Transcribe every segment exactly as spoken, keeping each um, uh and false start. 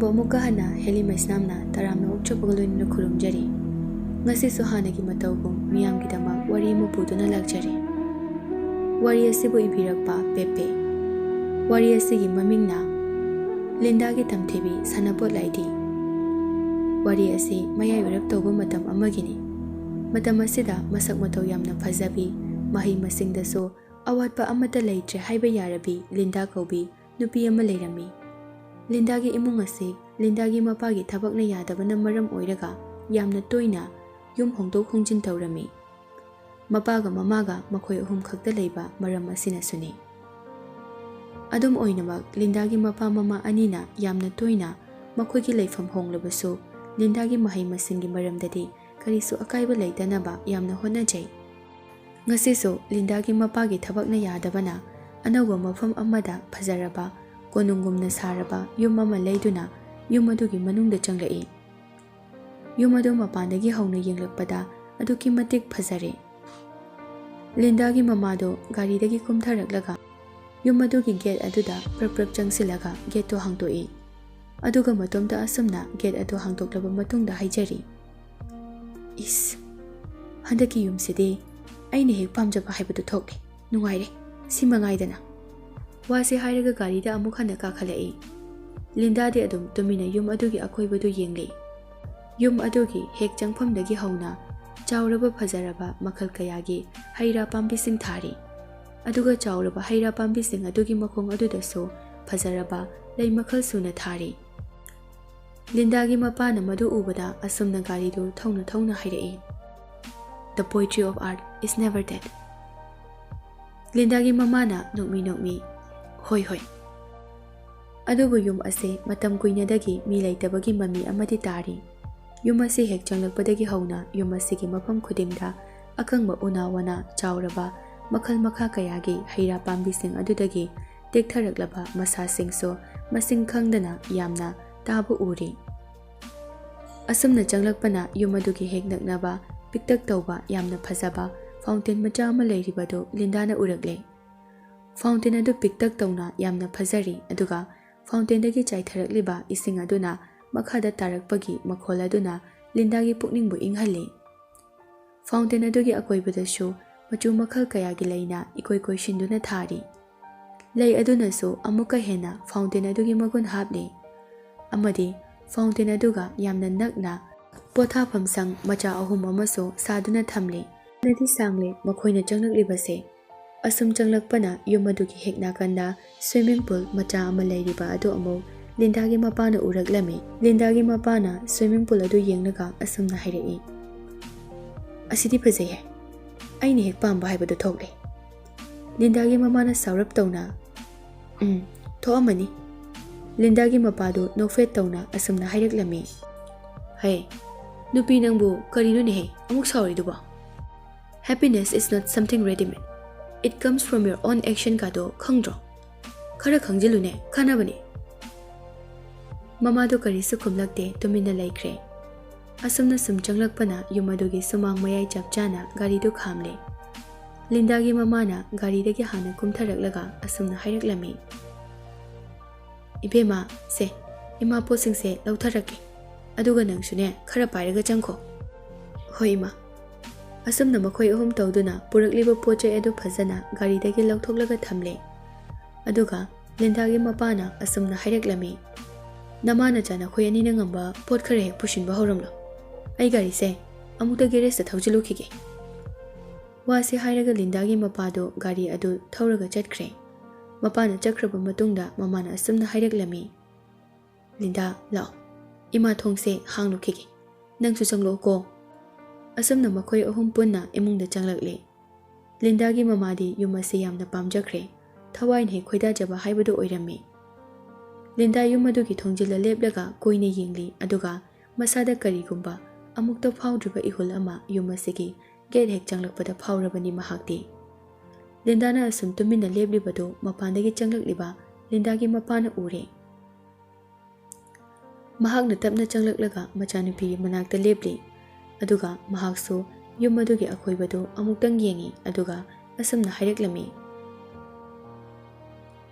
ꯑꯃꯨꯛꯀ ꯍꯟꯅ ꯍꯦꯂꯤ ꯃꯩꯁꯅꯥꯝꯅ ꯇꯔꯥꯝꯅ ꯑꯣꯛꯆꯕꯒ ꯂꯣꯏꯅꯅ ꯈꯨꯔꯨꯝꯖꯔꯤ꯫ ꯉꯁꯤꯁꯨ ꯍꯥꯟꯅꯒꯤ ꯃꯇꯧꯒꯨꯝ ꯃꯤꯌꯥꯝꯒꯤꯗꯃꯛ ꯋꯥꯔꯤ ꯑꯃ ꯄꯨꯗꯨꯅ ꯂꯥꯛꯆꯔꯤ꯫ ꯋꯥꯔꯤ ꯑꯁꯤꯕꯨ ꯏꯕꯤꯔꯛꯄ ꯄꯦꯄꯦ꯫ ꯋꯥꯔꯤ ꯑꯁꯤꯒꯤ ꯃꯃꯤꯡꯅ ꯂꯤꯟꯗꯥꯒꯤ ꯇꯝꯊꯤꯕꯤ ꯁꯥꯟꯅꯄꯣꯠ ꯂꯥꯏꯙꯤ꯫ ꯋꯥꯔꯤ ꯑꯁꯤ ꯃꯌꯥꯏ ꯑꯣꯏꯔꯞ ꯇꯧꯕ ꯃꯇꯝ ꯑꯃꯒꯤꯅꯤ꯫ ꯃꯇꯝ ꯑꯁꯤꯗ ꯃꯁꯛ ꯃꯇꯧ ꯌꯥꯝꯅ ꯐꯖꯕꯤ, ꯃꯍꯩ ꯃꯁꯤꯡꯗꯁꯨ ꯑꯋꯥꯠꯄ ꯑꯃꯠꯇ ꯂꯩꯇ꯭ꯔꯦ ꯍꯥꯏꯕ ꯌꯥꯔꯕꯤ ꯂꯤꯟꯗꯥ ꯀꯧꯕꯤ ꯅꯨꯄꯤ ꯑꯃ ꯂꯩꯔꯝꯃꯤ꯫ ꯂꯤꯟꯗꯥꯒꯤ ꯏꯃꯨꯡ ꯑꯁꯤ ꯂꯤꯟꯗꯥꯒꯤ ꯃꯄꯥꯒꯤ ꯊꯕꯛꯅ ꯌꯥꯗꯕꯅ ꯃꯔꯝ ꯑꯣꯏꯔꯒ ꯌꯥꯝꯅ ꯇꯣꯏꯅ ꯌꯨꯝ ꯍꯣꯡꯗꯣꯛ ꯍꯣꯡꯖꯤꯟ ꯇꯧꯔꯝꯃꯤ꯫ ꯃꯄꯥꯒ ꯃꯃꯥꯒ ꯃꯈꯣꯏ ꯑꯍꯨꯝ ꯈꯛꯇ ꯂꯩꯕ ꯃꯔꯝ ꯑꯁꯤꯅꯁꯨꯅꯤ꯫ ꯑꯗꯨꯝ ꯑꯣꯏꯅꯃꯛ, ꯂꯤꯟꯗꯥꯒꯤ ꯃꯄꯥ ꯃꯃꯥ ꯑꯅꯤꯅ ꯌꯥꯝꯅ ꯇꯣꯏꯅ ꯃꯈꯣꯏꯒꯤ ꯂꯩꯐꯝ ꯍꯣꯡꯂꯕꯁꯨ, ꯂꯤꯟꯗꯥꯒꯤ ꯃꯍꯩ ꯃꯁꯤꯡꯒꯤ ꯃꯔꯝꯗꯗꯤ ꯀꯔꯤꯁꯨ ꯑꯀꯥꯏꯕ ꯂꯩꯇꯅꯕ ꯌꯥꯝꯅ ꯍꯣꯠꯅꯖꯩ꯫ ꯉꯁꯤꯁꯨ ꯂꯤꯟꯗꯥꯒꯤ ꯃꯄꯥꯒꯤ ꯊꯕꯛꯅ ꯌꯥꯗꯕꯅ ꯑꯅꯧꯕ ꯃꯐꯝ ꯑꯃꯗ ꯐꯖꯔꯕ, ꯀꯣꯅꯨꯡꯒꯨꯝꯅ ꯁꯥꯔꯕ ꯌꯨꯝ ꯑꯃ ꯂꯩꯗꯨꯅ ꯌꯨꯝ ꯑꯗꯨꯒꯤ ꯃꯅꯨꯡꯗ ꯆꯪꯂꯛꯏ꯫ ꯌꯨꯝ ꯑꯗꯨ ꯃꯄꯥꯟꯗꯒꯤ ꯍꯧꯅ ꯌꯦꯡꯂꯛꯄꯗ ꯑꯗꯨꯛꯀꯤ ꯃꯇꯤꯛ ꯐꯖꯔꯦ꯫ ꯂꯤꯟꯗꯥꯒꯤ ꯃꯃꯥꯗꯣ ꯒꯥꯔꯤꯗꯒꯤ ꯀꯨꯝꯊꯔꯛꯂꯒ ꯌꯨꯝ ꯑꯗꯨꯒꯤ ꯒꯦꯠ ꯑꯗꯨꯗ ꯄ꯭ꯔꯞ ꯄ꯭ꯔꯞ ꯆꯪꯁꯤꯜꯂꯒ ꯒꯦꯠꯇꯣ ꯍꯥꯡꯗꯣꯛꯏ꯫ ꯑꯗꯨꯒ ꯃꯇꯣꯝꯇ ꯑꯁꯨꯝꯅ ꯒꯦꯠ ꯑꯗꯨ ꯍꯥꯡꯗꯣꯛꯂꯕ ꯃꯇꯨꯡꯗ ꯍꯥꯏꯖꯔꯤ, "ꯏꯁ, ꯍꯟꯗꯛꯀꯤ ꯌꯨꯝꯁꯤꯗꯤ ꯑꯩꯅ ꯍꯦꯛ ꯄꯥꯝꯖꯕ ꯍꯥꯏꯕꯗꯨ ꯊꯣꯛꯂꯦ꯫ ꯅꯨꯡꯉꯥꯏꯔꯦ, ꯁꯤ ꯃꯉꯥꯏꯗꯅ꯫" ꯋꯥꯁꯤ ꯍꯥꯏꯔꯒ ꯒꯥꯔꯤꯗ ꯑꯃꯨꯛ ꯍꯟꯅ ꯀꯥꯈꯠꯂꯛꯏ꯫ ꯂꯤꯟꯗꯥꯗꯤ ꯑꯗꯨꯝ ꯇꯨꯃꯤꯟꯅ ꯌꯨꯝ ꯑꯗꯨꯒꯤ ꯑꯀꯣꯏꯕꯗꯨ ꯌꯦꯡꯂꯤ꯫ ꯌꯨꯝ ꯑꯗꯨꯒꯤ ꯍꯦꯛ ꯆꯪꯐꯝꯗꯒꯤ ꯍꯧꯅ ꯆꯥꯎꯔꯕ ꯐꯖꯔꯕ ꯃꯈꯜ ꯀꯌꯥꯒꯤ ꯍꯩ ꯔꯥ ꯄꯥꯝꯕꯤꯁꯤꯡ ꯊꯥꯔꯤ꯫ ꯑꯗꯨꯒ ꯆꯥꯎꯔꯕ ꯍꯩ ꯔꯥ ꯄꯥꯝꯕꯤꯁꯤꯡ ꯑꯗꯨꯒꯤ ꯃꯈꯣꯡ ꯑꯗꯨꯗꯁꯨ ꯐꯖꯔꯕ ꯂꯩ ꯃꯈꯜ ꯁꯨꯅ ꯊꯥꯔꯤ꯫ ꯂꯤꯟꯗꯥꯒꯤ ꯃꯄꯥꯅ ꯃꯗꯨ ꯎꯕꯗ ꯑꯁꯨꯝꯅ ꯒꯥꯔꯤꯗꯨ ꯊꯧꯅ ꯊꯧꯅ ꯍꯥꯏꯔꯛꯏ, "The poetry of art is never dead." ꯂꯤꯟꯗꯥꯒꯤ ꯃꯃꯥꯅ ꯅꯣꯛꯃꯤ ꯅꯣꯛꯃꯤ, "ꯍꯣꯏ, ꯍꯣꯏ꯫" ꯑꯗꯨꯕꯨ ꯌꯨꯝ ꯑꯁꯤ ꯃꯇꯝ ꯀꯨꯏꯅꯗꯒꯤ ꯃꯤ ꯂꯩꯇꯕꯒꯤ ꯃꯃꯤ ꯑꯃꯗꯤ ꯇꯥꯔꯤ꯫ ꯌꯨꯝ ꯑꯁꯤ ꯍꯦꯛ ꯆꯪꯂꯛꯄꯗꯒꯤ ꯍꯧꯅ ꯌꯨꯝ ꯑꯁꯤꯒꯤ ꯃꯐꯝ ꯈꯨꯗꯤꯡꯗ ꯑꯀꯪꯕ ꯎꯅꯥ ꯋꯥꯅꯥ ꯆꯥꯎꯔꯕ ꯃꯈꯜ ꯃꯈꯥ ꯀꯌꯥꯒꯤ ꯍꯩ ꯔꯥ ꯄꯥꯝꯕꯤꯁꯤꯡ ꯑꯗꯨꯗꯒꯤ ꯇꯦꯛꯊꯔꯛꯂꯕ ꯃꯁꯥꯁꯤꯡꯁꯨ ꯃꯁꯤꯡ ꯈꯪꯗꯅ ꯌꯥꯝꯅ ꯇꯥꯕ ꯎꯔꯤ꯫ ꯑꯁꯨꯝꯅ ꯆꯪꯂꯛꯄꯅ ꯌꯨꯝ ꯑꯗꯨꯒꯤ ꯍꯦꯛ ꯅꯛꯅꯕ ꯄꯤꯛꯇꯛ ꯇꯧꯕ ꯌꯥꯝꯅ ꯐꯖꯕ ꯐꯥꯎꯟꯇꯦꯟ ꯃꯆꯥ ꯑꯃ ꯂꯩꯔꯤꯕꯗꯨ ꯂꯤꯟꯗꯥꯅ ꯎꯔꯛꯂꯦ꯫ ꯐꯥꯎꯟꯇꯦꯟ ꯑꯗꯨ ꯄꯤꯛꯇꯛ ꯇꯧꯅ ꯌꯥꯝꯅ ꯐꯖꯔꯤ, ꯑꯗꯨꯒ ꯐꯥꯎꯟꯇꯦꯟꯗꯒꯤ ꯆꯥꯏꯊꯔꯛꯂꯤꯕ ꯏꯁꯤꯡ ꯑꯗꯨꯅ ꯃꯈꯥꯗ ꯇꯥꯔꯛꯄꯒꯤ ꯃꯈꯣꯜ ꯑꯗꯨꯅ ꯂꯤꯟꯗꯥꯒꯤ ꯄꯨꯛꯅꯤꯡꯕꯨ ꯏꯪꯍꯜꯂꯤ꯫ ꯐꯥꯎꯟꯇꯦꯟ ꯑꯗꯨꯒꯤ ꯑꯀꯣꯏꯕꯗꯁꯨ ꯃꯆꯨ ꯃꯈꯜ ꯀꯌꯥꯒꯤ ꯂꯩꯅ ꯏꯀꯣꯏ ꯀꯣꯏꯁꯤꯟꯗꯨꯅ ꯊꯥꯔꯤ꯫ ꯂꯩ ꯑꯗꯨꯅꯁꯨ ꯑꯃꯨꯛꯀ ꯍꯦꯟꯅ ꯐꯥꯎꯟꯇꯦꯟ ꯑꯗꯨꯒꯤ ꯃꯒꯨꯟ ꯍꯥꯞꯂꯤ, ꯑꯃꯗꯤ ꯐꯥꯎꯟꯇꯦꯟ ꯑꯗꯨꯒ ꯌꯥꯝꯅ ꯅꯛꯅ ꯄꯣꯊꯥꯐꯝ ꯁꯪ ꯃꯆꯥ ꯑꯍꯨꯝ ꯑꯃꯁꯨ ꯁꯥꯗꯨꯅ ꯊꯝꯂꯤ꯫ ꯅꯗꯤ ꯁꯥꯡꯂꯦ ꯃꯈꯣꯏꯅ ꯆꯪꯂꯛꯂꯤꯕꯁꯦ꯫ ꯑꯁꯨꯝ ꯆꯪꯂꯛꯄꯅ ꯌꯨꯝ ꯑꯗꯨꯒꯤ ꯍꯦꯛ ꯅꯥꯀꯟꯗ swimming pool ꯃꯆꯥ ꯑꯃ ꯂꯩꯔꯤꯕ ꯑꯗꯨ ꯑꯃꯨꯛ ꯂꯤꯟꯗꯥꯒꯤ ꯃꯄꯥꯅ ꯎꯔꯛꯂꯝꯃꯤ꯫ ꯂꯤꯟꯗꯥꯒꯤ ꯃꯄꯥꯅ swimming pool ꯑꯗꯨ ꯌꯦꯡꯂꯒ ꯑꯁꯨꯝꯅ ꯍꯥꯏꯔꯛꯏ, "ꯑꯁꯤꯗꯤ ꯐꯖꯩꯍꯦ, ꯑꯩꯅ ꯍꯦꯛ ꯄꯥꯝꯕ ꯍꯥꯏꯕꯗꯨ ꯊꯣꯛꯂꯦ꯫" ꯂꯤꯟꯗꯥꯒꯤ ꯃꯃꯥꯅ ꯁꯥꯎꯔꯞ ꯇꯧꯅ, "ꯎꯝ, ꯊꯣꯛꯑꯝꯃꯅꯤ꯫" ꯂꯤꯟꯗꯥꯒꯤ ꯃꯄꯥꯗꯨ ꯅꯣꯛꯐꯦꯠ ꯇꯧꯅ ꯑꯁꯨꯝꯅ ꯍꯥꯏꯔꯛꯂꯝꯃꯤ, "ꯍꯦ, ꯅꯨꯄꯤ ꯅꯪꯕꯨ ꯀꯔꯤꯅꯣꯅꯦꯍꯦ ꯑꯃꯨꯛ ꯁꯥꯎꯔꯤꯗꯨꯕꯣ? Happiness is not something ready made. It comes from your own action ꯀꯥꯗꯣ ꯈꯪꯗ꯭ꯔꯣ? ꯈꯔ ꯈꯪꯖꯤꯜꯂꯨꯅꯦ, ꯀꯥꯟꯅꯕꯅꯦ꯫" ꯃꯃꯥꯗꯨ ꯀꯔꯤꯁꯨ ꯈꯨꯝꯂꯛꯇꯦ, ꯇꯨꯃꯤꯟꯅ ꯂꯩꯈ꯭ꯔꯦ꯫ ꯑꯁꯨꯝꯅ ꯁꯨꯝ ꯆꯪꯂꯛꯄꯅ ꯌꯨꯝ ꯑꯗꯨꯒꯤ ꯁꯨꯃꯥꯡ ꯃꯌꯥꯏ ꯆꯞ ꯆꯥꯅ ꯒꯥꯔꯤꯗꯨ ꯈꯥꯝꯂꯦ꯫ ꯂꯤꯟꯗꯥꯒꯤ ꯃꯃꯥꯅ ꯒꯥꯔꯤꯗꯒꯤ ꯍꯥꯟꯅ ꯀꯨꯝꯊꯔꯛꯂꯒ ꯑꯁꯨꯝꯅ ꯍꯥꯏꯔꯛꯂꯝꯃꯤ, "ꯏꯕꯦꯝꯃ, ꯁꯦ, ꯏꯃꯥ ꯄꯣꯠꯁꯤꯡꯁꯦ ꯂꯧꯊꯔꯛꯀꯦ, ꯑꯗꯨꯒ ꯅꯪꯁꯨꯅꯦ ꯈꯔ ꯄꯥꯏꯔꯒ ꯆꯪꯈꯣ꯫" "ꯍꯣꯏ ꯏꯃꯥ꯫" ꯑꯁꯨꯝꯅ ꯃꯈꯣꯏ ꯑꯍꯨꯝ ꯇꯧꯗꯨꯅ ꯄꯨꯔꯛꯂꯤꯕ ꯄꯣꯠ ꯆꯩ ꯑꯗꯨ ꯐꯖꯅ ꯒꯥꯔꯤꯗꯒꯤ ꯂꯧꯊꯣꯛꯂꯒ ꯊꯝꯂꯦ꯫ ꯑꯗꯨꯒ ꯂꯤꯟꯗꯥꯒꯤ ꯃꯄꯥꯅ ꯑꯁꯨꯝꯅ ꯍꯥꯏꯔꯛꯂꯝꯃꯤ, "ꯅꯃꯥ ꯅꯆꯥ ꯅꯈꯣꯏ ꯑꯅꯤꯅ ꯉꯝꯕ ꯄꯣꯠ ꯈꯔ ꯍꯦꯛ ꯄꯨꯁꯤꯟꯕ ꯍꯧꯔꯝꯂꯣ꯫ ꯑꯩ ꯒꯥꯔꯤꯁꯦ ꯑꯃꯨꯛꯇ ꯒꯦꯔꯦꯖꯇ ꯊꯧꯖꯤꯜꯂꯨꯈꯤꯒꯦ꯫" ꯋꯥꯁꯤ ꯍꯥꯏꯔꯒ ꯂꯤꯟꯗꯥꯒꯤ ꯃꯄꯥꯗꯨ ꯒꯥꯔꯤ ꯑꯗꯨ ꯊꯧꯔꯒ ꯆꯠꯈ꯭ꯔꯦ꯫ ꯃꯄꯥꯅ ꯆꯠꯈ꯭ꯔꯕ ꯃꯇꯨꯡꯗ ꯃꯃꯥꯅ ꯑꯁꯨꯝꯅ ꯍꯥꯏꯔꯛꯂꯝꯃꯤ, "ꯂꯤꯟꯗꯥ, ꯂꯥꯛꯑꯣ, ꯏꯃꯥ ꯊꯣꯡꯁꯦ ꯍꯥꯡꯂꯨꯈꯤꯒꯦ, ꯅꯪꯁꯨ ꯆꯪꯂꯛꯎꯀꯣ꯫" ꯑꯁꯨꯝꯅ ꯃꯈꯣꯏ ꯑꯍꯨꯝ ꯄꯨꯟꯅ ꯏꯃꯨꯡꯗ ꯆꯪꯂꯛꯂꯦ꯫ ꯂꯤꯟꯗꯥꯒꯤ ꯃꯃꯥꯗꯤ ꯌꯨꯝ ꯑꯁꯤ ꯌꯥꯝꯅ ꯄꯥꯝꯖꯈ꯭ꯔꯦ, ꯊꯋꯥꯏꯅ ꯍꯦꯛ ꯈꯣꯏꯗꯥꯖꯕ ꯍꯥꯏꯕꯗꯨ ꯑꯣꯏꯔꯝꯃꯤ꯫ ꯂꯤꯟꯗꯥ ꯌꯨꯝ ꯑꯗꯨꯒꯤ ꯊꯣꯡꯖꯤꯜꯗ ꯂꯦꯞꯂꯒ ꯀꯨꯏꯅ ꯌꯦꯡꯂꯤ, ꯑꯗꯨꯒ ꯃꯁꯥꯗ ꯀꯔꯤꯒꯨꯝꯕ ꯑꯃꯨꯛꯇ ꯐꯥꯎꯗ꯭ꯔꯤꯕ ꯏꯍꯨꯜ ꯑꯃ ꯌꯨꯝ ꯑꯁꯤꯒꯤ ꯒꯦꯠ ꯍꯦꯛ ꯆꯪꯂꯛꯄꯗ ꯐꯥꯎꯔꯕꯅꯤ ꯃꯍꯥꯛꯇꯤ꯫ ꯂꯤꯟꯗꯥꯅ ꯑꯁꯨꯝ ꯇꯨꯃꯤꯟꯅ ꯂꯦꯞꯂꯤꯕꯗꯨ ꯃꯄꯥꯟꯗꯒꯤ ꯆꯪꯂꯛꯂꯤꯕ ꯂꯤꯟꯗꯥꯒꯤ ꯃꯄꯥꯅ ꯎꯔꯦ꯫ ꯃꯍꯥꯛꯅ ꯇꯞꯅ ꯆꯪꯂꯛꯂꯒ ꯃꯆꯥꯅꯨꯄꯤꯒꯤ ꯃꯅꯥꯛꯇ ꯂꯦꯞꯂꯤ꯫ ꯑꯗꯨꯒ ꯃꯍꯥꯛꯁꯨ ꯌꯨꯝ ꯑꯗꯨꯒꯤ ꯑꯀꯣꯏꯕꯗꯨ ꯑꯃꯨꯛꯇꯪ ꯌꯦꯡꯉꯤ, ꯑꯗꯨꯒ ꯑꯁꯨꯝꯅ ꯍꯥꯏꯔꯛꯂꯝꯃꯤ,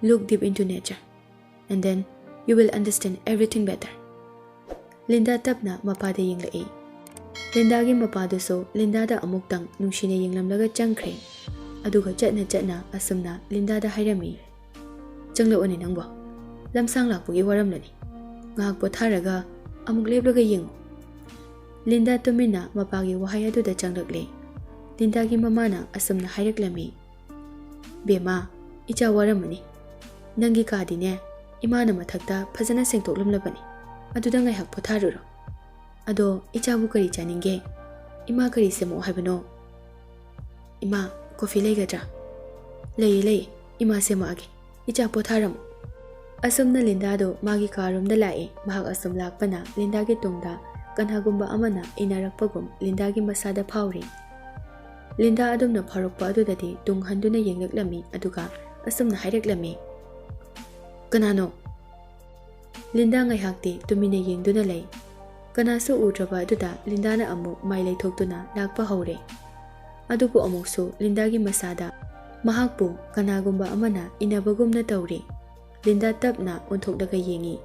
"Look deep into nature and then you will understand everything better." Linda ꯇꯞꯅ ꯃꯄꯥꯗ ꯌꯦꯡꯂꯛꯏ꯫ ꯂꯤꯟꯗꯥꯒꯤ ꯃꯄꯥꯗꯨꯁꯨ ꯂꯤꯟꯗꯥꯗ ꯑꯃꯨꯛꯇꯪ ꯅꯨꯡꯁꯤꯅ ꯌꯦꯡꯂꯝꯂꯒ ꯆꯪꯈ꯭ꯔꯦ꯫ ꯑꯗꯨꯒ ꯆꯠꯅ ꯆꯠꯅ ꯑꯁꯨꯝꯅ ꯂꯤꯟꯗꯥꯗ ꯍꯥꯏꯔꯝꯃꯤ, "ꯆꯪꯂꯛꯑꯣꯅꯦ ꯅꯪꯕꯣ꯫ ꯂꯝꯁꯥꯡ ꯂꯥꯛꯄꯒꯤ ꯋꯥꯔꯝꯂꯅꯤ꯫ ꯉꯥꯏꯍꯥꯛ ꯄꯣꯊꯥꯔꯒ ꯑꯃꯨꯛ ꯂꯦꯞꯂꯒ ꯌꯦꯡꯉꯨ꯫" ꯂꯤꯟꯗꯥ ꯇꯨꯃꯤꯟꯅ ꯃꯄꯥꯒꯤ ꯋꯥꯍꯩ ꯑꯗꯨꯗ ꯆꯪꯂꯛꯂꯦ꯫ ꯂꯤꯟꯗꯥꯒꯤ ꯃꯃꯥꯅ ꯑꯁꯨꯝꯅ ꯍꯥꯏꯔꯛꯂꯝꯃꯤ, "ꯕꯦꯝꯃ, ꯏꯆꯥ ꯋꯥꯔꯝꯃꯅꯤ꯫ ꯅꯪꯒꯤ ꯀꯥꯗꯤꯅꯦ, ꯏꯃꯥꯅ ꯃꯊꯛꯇ ꯐꯖꯅ ꯁꯦꯡꯗꯣꯛꯂꯝꯂꯕꯅꯤ꯫ ꯑꯗꯨꯗ ꯉꯥꯏꯍꯥꯛ ꯄꯣꯊꯥꯔꯨꯔꯣ꯫ ꯑꯗꯣ ꯏꯆꯥꯕꯨ ꯀꯔꯤ ꯆꯥꯅꯤꯡꯒꯦ? ꯏꯃꯥ ꯀꯔꯤ ꯁꯦꯝꯃꯛꯑꯣ ꯍꯥꯏꯕꯅꯣ?" "ꯏꯃꯥ, ꯀꯣꯐꯤ ꯂꯩꯒꯗ꯭ꯔꯥ?" "ꯂꯩꯌꯦ, ꯂꯩꯌꯦ꯫ ꯏꯃꯥ ꯁꯦꯝꯃꯛꯑꯒꯦ꯫ ꯏꯆꯥ ꯄꯣꯊꯥꯔꯝꯃꯨ꯫" ꯑꯁꯨꯝꯅ ꯂꯤꯟꯗꯥꯗꯣ ꯃꯥꯒꯤ ꯀꯥꯔꯣꯝꯗ ꯂꯥꯛꯑꯦ꯫ ꯃꯍꯥꯛ ꯑꯁꯨꯝ ꯂꯥꯛꯄꯅ ꯂꯤꯟꯗꯥꯒꯤ ꯇꯨꯡꯗ ꯀꯅꯥꯒꯨꯝꯕ ꯑꯃꯅ ꯏꯟꯅꯔꯛꯄꯒꯨꯝ ꯂꯤꯟꯗꯥꯒꯤ ꯃꯁꯥꯗ ꯐꯥꯎꯔꯤ꯫ ꯂꯤꯟꯗꯥ ꯑꯗꯨꯝꯅ ꯐꯥꯎꯔꯛꯄ ꯑꯗꯨꯗꯗꯤ ꯇꯨꯡ ꯍꯟꯗꯨꯅ ꯌꯦꯡꯂꯛꯂꯝꯃꯤ, ꯑꯗꯨꯒ ꯑꯁꯨꯝꯅ ꯍꯥꯏꯔꯛꯂꯝꯃꯤ, "ꯀꯅꯥꯅꯣ?" ꯂꯤꯟꯗꯥ ꯉꯥꯏꯍꯥꯛꯇꯤ ꯇꯨꯃꯤꯟꯅ ꯌꯦꯡꯗꯨꯅ ꯂꯩ꯫ ꯀꯅꯥꯁꯨ ꯎꯗ꯭ꯔꯕ ꯑꯗꯨꯗ ꯂꯤꯟꯗꯥꯅ ꯑꯃꯨꯛ ꯃꯥꯏ ꯂꯩꯊꯣꯛꯇꯨꯅ ꯂꯥꯛꯄ ꯍꯧꯔꯦ꯫ ꯑꯗꯨꯕꯨ ꯑꯃꯨꯛꯁꯨ ꯂꯤꯟꯗꯥꯒꯤ ꯃꯁꯥꯗ ꯃꯍꯥꯛꯄꯨ ꯀꯅꯥꯒꯨꯝꯕ ꯑꯃꯅ ꯏꯟꯅꯕꯒꯨꯝꯅ ꯇꯧꯔꯤ꯫ ꯂꯤꯟꯗꯥ ꯇꯞꯅ ꯑꯣꯟꯊꯣꯛꯂꯒ ꯌꯦꯡꯉꯤ꯫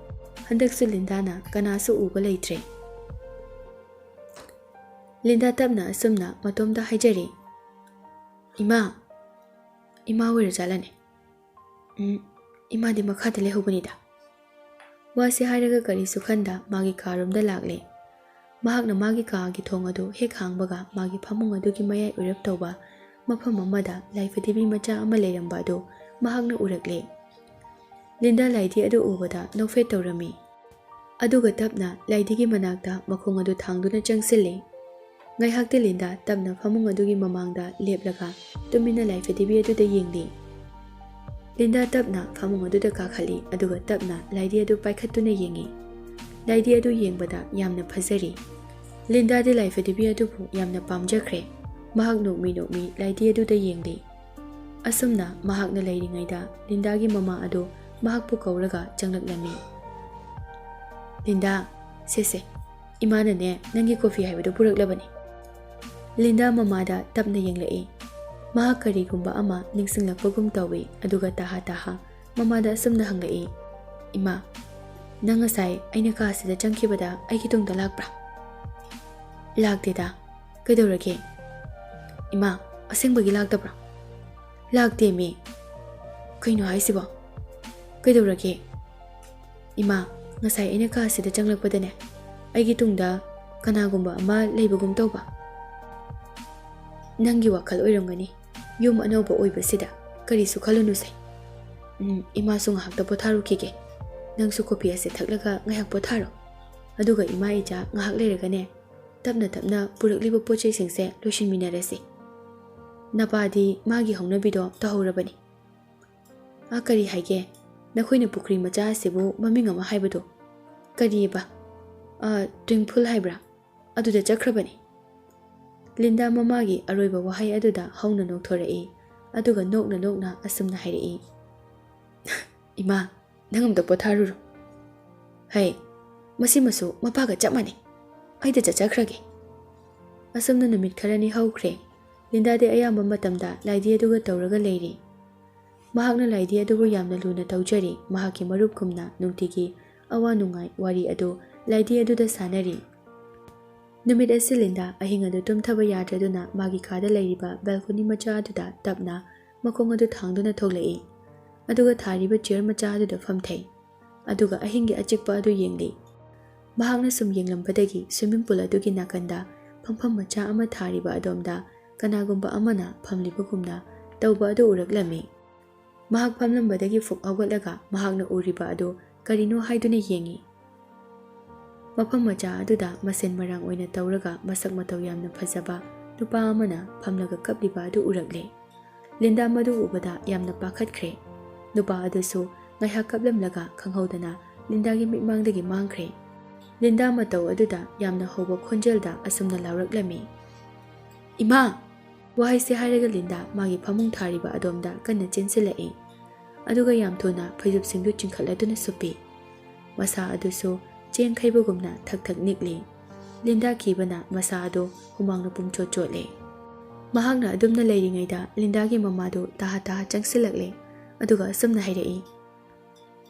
ꯍꯟꯗꯛꯁꯨ ꯂꯤꯟꯗꯥꯅ ꯀꯅꯥꯁꯨ ꯎꯕ ꯂꯩꯇ꯭ꯔꯦ꯫ ꯂꯤꯟꯗꯥ ꯇꯞꯅ ꯑꯁꯨꯝꯅ ꯃꯇꯣꯝꯇ ꯍꯥꯏꯖꯔꯤ, "ꯏꯃꯥ, ꯏꯃꯥ ꯑꯣꯏꯔꯖꯥꯠꯂꯅꯦ? ꯎꯝ, ꯏꯃꯥꯗꯤ ꯃꯈꯥꯗ ꯂꯩꯍꯧꯕꯅꯤꯗ꯫" ꯋꯥꯁꯤ ꯍꯥꯏꯔꯒ ꯀꯔꯤꯁꯨ ꯈꯟꯗ ꯃꯥꯒꯤ ꯀꯥꯔꯣꯝꯗ ꯂꯥꯛꯂꯦ꯫ ꯃꯍꯥꯛꯅ ꯃꯥꯒꯤ ꯀꯥꯒꯤ ꯊꯣꯡ ꯑꯗꯨ ꯍꯦꯛ ꯍꯥꯡꯕꯒ ꯃꯥꯒꯤ ꯐꯃꯨꯡ ꯑꯗꯨꯒꯤ ꯃꯌꯥꯏ ꯑꯣꯏꯔꯞ ꯇꯧꯕ ꯃꯐꯝ ꯑꯃꯗ ꯂꯥꯏꯐꯗꯤꯕꯤ ꯃꯆꯥ ꯑꯃ ꯂꯩꯔꯝꯕ ꯑꯗꯨ ꯃꯍꯥꯛꯅ ꯎꯔꯛꯂꯦ꯫ ꯂꯤꯟꯗꯥ ꯂꯥꯏꯗꯤ ꯑꯗꯨ ꯎꯕꯗ ꯅꯣꯛꯐꯦꯠ ꯇꯧꯔꯝꯃꯤ꯫ ꯑꯗꯨꯒ ꯇꯞꯅ ꯂꯥꯏꯗꯤꯒꯤ ꯃꯅꯥꯛꯇ ꯃꯈꯣꯡ ꯑꯗꯨ ꯊꯥꯡꯗꯨꯅ ꯆꯪꯁꯤꯜꯂꯤ꯫ ꯉꯥꯏꯍꯥꯛꯇꯤ ꯂꯤꯟꯗꯥ ꯇꯞꯅ ꯐꯃꯨꯡ ꯑꯗꯨꯒꯤ ꯃꯃꯥꯡꯗ ꯂꯦꯞꯂꯒ ꯇꯨꯃꯤꯟꯅ ꯂꯥꯏꯐꯗꯤꯕꯤ ꯑꯗꯨꯗ ꯌꯦꯡꯂꯤ꯫ ꯂꯤꯟꯗꯥ ꯇꯞꯅ ꯐꯃꯨꯡ ꯑꯗꯨꯗ ꯀꯥꯈꯠꯂꯤ, ꯑꯗꯨꯒ ꯇꯞꯅ ꯂꯥꯏꯗꯤ ꯑꯗꯨ ꯄꯥꯏꯈꯠꯇꯨꯅ ꯌꯦꯡꯉꯤ꯫ ꯂꯥꯏꯗꯤ ꯑꯗꯨ ꯌꯦꯡꯕꯗ ꯌꯥꯝꯅ ꯐꯖꯔꯤ꯫ ꯂꯤꯟꯗꯥꯗꯤ ꯂꯥꯏꯐꯗꯤꯕꯤ ꯑꯗꯨꯕꯨ ꯌꯥꯝꯅ ꯄꯥꯝꯖꯈ꯭ꯔꯦ꯫ ꯃꯍꯥꯛ ꯅꯣꯛꯃꯤ ꯅꯣꯛꯃꯤ ꯂꯥꯏꯗꯤ ꯑꯗꯨꯗ ꯌꯦꯡꯂꯤ꯫ ꯑꯁꯨꯝꯅ ꯃꯍꯥꯛꯅ ꯂꯩꯔꯤꯉꯩꯗ ꯂꯤꯟꯗꯥꯒꯤ ꯃꯃꯥ ꯑꯗꯨ ꯃꯍꯥꯛꯄꯨ ꯀꯧꯔꯒ ꯆꯪꯂꯛꯂꯝꯃꯤ꯫ "ꯂꯤꯟꯗꯥ, ꯁꯦ ꯁꯦ, ꯏꯃꯥꯅꯅꯦ ꯅꯪꯒꯤ ꯀꯣꯐꯤ ꯍꯥꯏꯕꯗꯨ ꯄꯨꯔꯛꯂꯕꯅꯤ꯫" ꯂꯤꯟꯗꯥ ꯃꯃꯥꯗ ꯇꯞꯅ ꯌꯦꯡꯂꯛꯏ꯫ ꯃꯍꯥꯛ ꯀꯔꯤꯒꯨꯝꯕ ꯑꯃ ꯅꯤꯡꯁꯤꯡꯂꯛꯄꯒꯨꯝ ꯇꯧꯏ, ꯑꯗꯨꯒ ꯇꯥꯍꯥ ꯇꯥꯍꯥ ꯃꯃꯥꯗ ꯑꯁꯨꯝꯅ ꯍꯪꯂꯛꯏ, "ꯏꯃꯥ, ꯅꯪ ꯉꯁꯥꯏ ꯑꯩꯅ ꯀꯥ ꯑꯁꯤꯗ ꯆꯪꯈꯤꯕꯗ ꯑꯩꯒꯤ ꯇꯨꯡꯗ ꯂꯥꯛꯄ꯭ꯔꯥ?" "ꯂꯥꯛꯇꯦꯗ꯫ ꯀꯩꯗꯧꯔꯒꯦ?" "ꯏꯃꯥ, ꯑꯁꯦꯡꯕꯒꯤ ꯂꯥꯛꯇꯕ꯭ꯔꯥ?" "ꯂꯥꯛꯇꯦꯃꯤ꯫ ꯀꯩꯅꯣ ꯍꯥꯏꯁꯤꯕꯣ? ꯀꯩꯗꯧꯔꯒꯦ?" "ꯏꯃꯥ, ꯉꯁꯥꯏ ꯑꯩꯅ ꯀꯥ ꯑꯁꯤꯗ ꯆꯪꯂꯛꯄꯗꯅꯦ, ꯑꯩꯒꯤ ꯇꯨꯡꯗ ꯀꯅꯥꯒꯨꯝꯕ ꯑꯃ ꯂꯩꯕꯒꯨꯝ ꯇꯧꯕ꯫" "ꯅꯪꯒꯤ ꯋꯥꯈꯜ ꯑꯣꯏꯔꯝꯒꯅꯤ꯫ ꯌꯨꯝ ꯑꯅꯧꯕ ꯑꯣꯏꯕꯁꯤꯗ ꯀꯔꯤꯁꯨ ꯈꯜꯂꯨꯅꯨꯁꯦ꯫ ꯎꯝ, ꯏꯃꯥꯁꯨ ꯉꯥꯏꯍꯥꯛꯇ ꯄꯣꯊꯥꯔꯨꯈꯤꯒꯦ꯫ ꯅꯪꯁꯨ ꯀꯣꯐꯤ ꯑꯁꯦ ꯊꯛꯂꯒ ꯉꯥꯏꯍꯥꯛ ꯄꯣꯊꯥꯔꯣ꯫ ꯑꯗꯨꯒ ꯏꯃꯥ ꯏꯆꯥ ꯉꯥꯏꯍꯥꯛ ꯂꯩꯔꯒꯅꯦ, ꯇꯞꯅ ꯇꯞꯅ ꯄꯨꯔꯛꯂꯤꯕ ꯄꯣꯠ ꯆꯩꯁꯤꯡꯁꯦ ꯂꯣꯏꯁꯤꯟꯃꯤꯟꯅꯔꯁꯤ꯫ ꯅꯄꯥꯗꯤ ꯃꯥꯒꯤ ꯍꯧꯅꯕꯤꯗꯣ ꯇꯧꯍꯧꯔꯕꯅꯤ꯫ ꯑꯥ, ꯀꯔꯤ ꯍꯥꯏꯒꯦ? ꯅꯈꯣꯏꯅ ꯄꯨꯈ꯭ꯔꯤ ꯃꯆꯥ ꯑꯁꯤꯕꯨ ꯃꯃꯤꯡ ꯑꯃ ꯍꯥꯏꯕꯗꯣ? ꯀꯔꯤꯑꯕ? ꯑꯥ, ꯇ꯭ꯋꯤꯡꯐꯨꯜ ꯍꯥꯏꯕ꯭ꯔꯥ? ꯑꯗꯨꯗ ꯆꯠꯈ꯭ꯔꯕꯅꯤ꯫" ꯂꯤꯟꯗꯥ ꯃꯃꯥꯒꯤ ꯑꯔꯣꯏꯕ ꯋꯥꯍꯩ ꯑꯗꯨꯗ ꯍꯧꯅ ꯅꯣꯛꯊꯣꯔꯛꯏ꯫ ꯑꯗꯨꯒ ꯅꯣꯛꯅ ꯅꯣꯛꯅ ꯑꯁꯨꯝꯅ ꯍꯥꯏꯔꯛꯏ, "ꯏꯃꯥ, ꯅꯪ ꯑꯝꯇ ꯄꯣꯊꯥꯔꯨꯔꯣ꯫ ꯍꯩ, ꯃꯁꯤꯃꯁꯨ ꯃꯄꯥꯒ ꯆꯞ ꯃꯥꯟꯅꯩ꯫ ꯑꯩꯗ ꯆꯠꯆꯈ꯭ꯔꯒꯦ꯫" ꯑꯁꯨꯝꯅ ꯅꯨꯃꯤꯠ ꯈꯔꯅꯤ ꯍꯧꯈ꯭ꯔꯦ꯫ ꯂꯤꯟꯗꯥꯗꯤ ꯑꯌꯥꯝꯕ ꯃꯇꯝꯗ ꯂꯥꯏꯗꯤ ꯑꯗꯨꯒ ꯇꯧꯔꯒ ꯂꯩꯔꯤ꯫ ꯃꯍꯥꯛꯅ ꯂꯥꯏꯗꯤ ꯑꯗꯨꯕꯨ ꯌꯥꯝꯅ ꯂꯨꯅ ꯇꯧꯖꯔꯤ꯫ ꯃꯍꯥꯛꯀꯤ ꯃꯔꯨꯞꯀꯨꯝꯅ ꯅꯨꯡꯇꯤꯒꯤ ꯑꯋꯥ ꯅꯨꯡꯉꯥꯏ ꯋꯥꯔꯤ ꯑꯗꯨ ꯂꯥꯏꯗꯤ ꯑꯗꯨꯗ ꯁꯥꯟꯅꯔꯤ꯫ ꯅꯨꯃꯤꯠ ꯑꯁꯤ ꯂꯤꯟꯗꯥ ꯑꯍꯤꯡ ꯑꯗꯨ ꯇꯨꯝꯊꯕ ꯌꯥꯗ꯭ꯔꯗꯨꯅ ꯃꯥꯒꯤ ꯀꯥꯗ ꯂꯩꯔꯤꯕ ꯕꯦꯜꯀꯣꯅꯤ ꯃꯆꯥ ꯑꯗꯨꯗ ꯇꯞꯅ ꯃꯈꯣꯡ ꯑꯗꯨ ꯊꯥꯡꯗꯨꯅ ꯊꯣꯛꯂꯛꯏ꯫ ꯑꯗꯨꯒ ꯊꯥꯔꯤꯕ ꯆꯤꯌꯔ ꯃꯆꯥ ꯑꯗꯨꯗ ꯐꯝꯊꯩ꯫ ꯑꯗꯨꯒ ꯑꯍꯤꯡꯒꯤ ꯑꯆꯤꯛꯄ ꯑꯗꯨ ꯌꯦꯡꯂꯤ꯫ ꯃꯍꯥꯛꯅ ꯁꯨꯝ ꯌꯦꯡꯂꯝꯕꯗꯒꯤ ꯁ꯭ꯋꯤꯃꯤꯡ ꯄꯨꯜ ꯑꯗꯨꯒꯤ ꯅꯥꯀꯟꯗ ꯐꯝꯐꯝ ꯃꯆꯥ ꯑꯃ ꯊꯥꯔꯤꯕ ꯑꯗꯣꯝꯗ ꯀꯅꯥꯒꯨꯝꯕ ꯑꯃꯅ ꯐꯝꯂꯤꯕꯒꯨꯝꯅ ꯇꯧꯕ ꯑꯗꯨ ꯎꯔꯛꯂꯝꯃꯤ꯫ ꯃꯍꯥꯛ ꯐꯝꯂꯝꯕꯗꯒꯤ ꯐꯨꯛ ꯍꯧꯒꯠꯂꯒ ꯃꯍꯥꯛꯅ ꯎꯔꯤꯕ ꯑꯗꯨ ꯀꯔꯤꯅꯣ ꯍꯥꯏꯗꯨꯅ ꯌꯦꯡꯉꯤ꯫ ꯃꯐꯝ ꯃꯆꯥ ꯑꯗꯨꯗ ꯃꯁꯦꯟ ꯃꯔꯥꯡ ꯑꯣꯏꯅ ꯇꯧꯔꯒ ꯃꯁꯛ ꯃꯇꯧ ꯌꯥꯝꯅ ꯐꯖꯕ ꯅꯨꯄꯥ ꯑꯃꯅ ꯐꯝꯂꯒ ꯀꯞꯂꯤꯕ ꯑꯗꯨ ꯎꯔꯛꯂꯦ꯫ ꯂꯤꯟꯗꯥ ꯃꯗꯨ ꯎꯕꯗ ꯌꯥꯝꯅ ꯄꯥꯈꯠꯈ꯭ꯔꯦ꯫ ꯅꯨꯄꯥ ꯑꯗꯨꯁꯨ ꯉꯥꯏꯍꯥꯛ ꯀꯞꯂꯝꯂꯒ ꯈꯪꯍꯧꯗꯅ ꯂꯤꯟꯗꯥꯒꯤ ꯃꯤꯠꯃꯥꯡꯗꯒꯤ ꯃꯥꯡꯈ꯭ꯔꯦ꯫ ꯂꯤꯟꯗꯥ ꯃꯇꯧ ꯑꯗꯨꯗ ꯌꯥꯝꯅ ꯍꯧꯕ ꯈꯣꯟꯖꯦꯜꯗ ꯑꯁꯨꯝꯅ ꯂꯥꯎꯔꯛꯂꯝꯃꯤ, "ꯏꯃꯥ!" ꯋꯥꯍꯩꯁꯤ ꯍꯥꯏꯔꯒ ꯂꯤꯟꯗꯥ ꯃꯥꯒꯤ ꯐꯃꯨꯡ ꯊꯥꯔꯤꯕ ꯑꯗꯣꯝꯗ ꯀꯟꯅ ꯆꯦꯟꯁꯤꯜꯂꯛꯏ꯫ ꯑꯗꯨꯒ ꯌꯥꯝ ꯊꯨꯅ ꯐꯩꯖꯨꯞꯁꯤꯡꯗꯨ ꯆꯤꯡꯈꯠꯂꯗꯨꯅ ꯁꯨꯞꯄꯤ꯫ ꯃꯁꯥ ꯑꯗꯨꯁꯨ ꯆꯦꯡ ꯈꯩꯕꯒꯨꯝꯅ ꯊꯛ ꯊꯛ ꯅꯤꯛꯂꯤ꯫ ꯂꯤꯟꯗꯥ ꯀꯤꯕꯅ ꯃꯁꯥ ꯑꯗꯨ ꯍꯨꯃꯥꯡꯅ ꯄꯨꯝꯆꯣꯠ ꯆꯣꯠꯂꯦ꯫ ꯃꯍꯥꯛꯅ ꯑꯗꯨꯝꯅ ꯂꯩꯔꯤꯉꯩꯗ ꯂꯤꯟꯗꯥꯒꯤ ꯃꯃꯥꯗꯨ ꯇꯥꯍꯥ ꯇꯥꯍꯥ ꯆꯪꯁꯤꯜꯂꯛꯂꯦ꯫ ꯑꯗꯨꯒ ꯑꯁꯨꯝꯅ ꯍꯥꯏꯔꯛꯏ,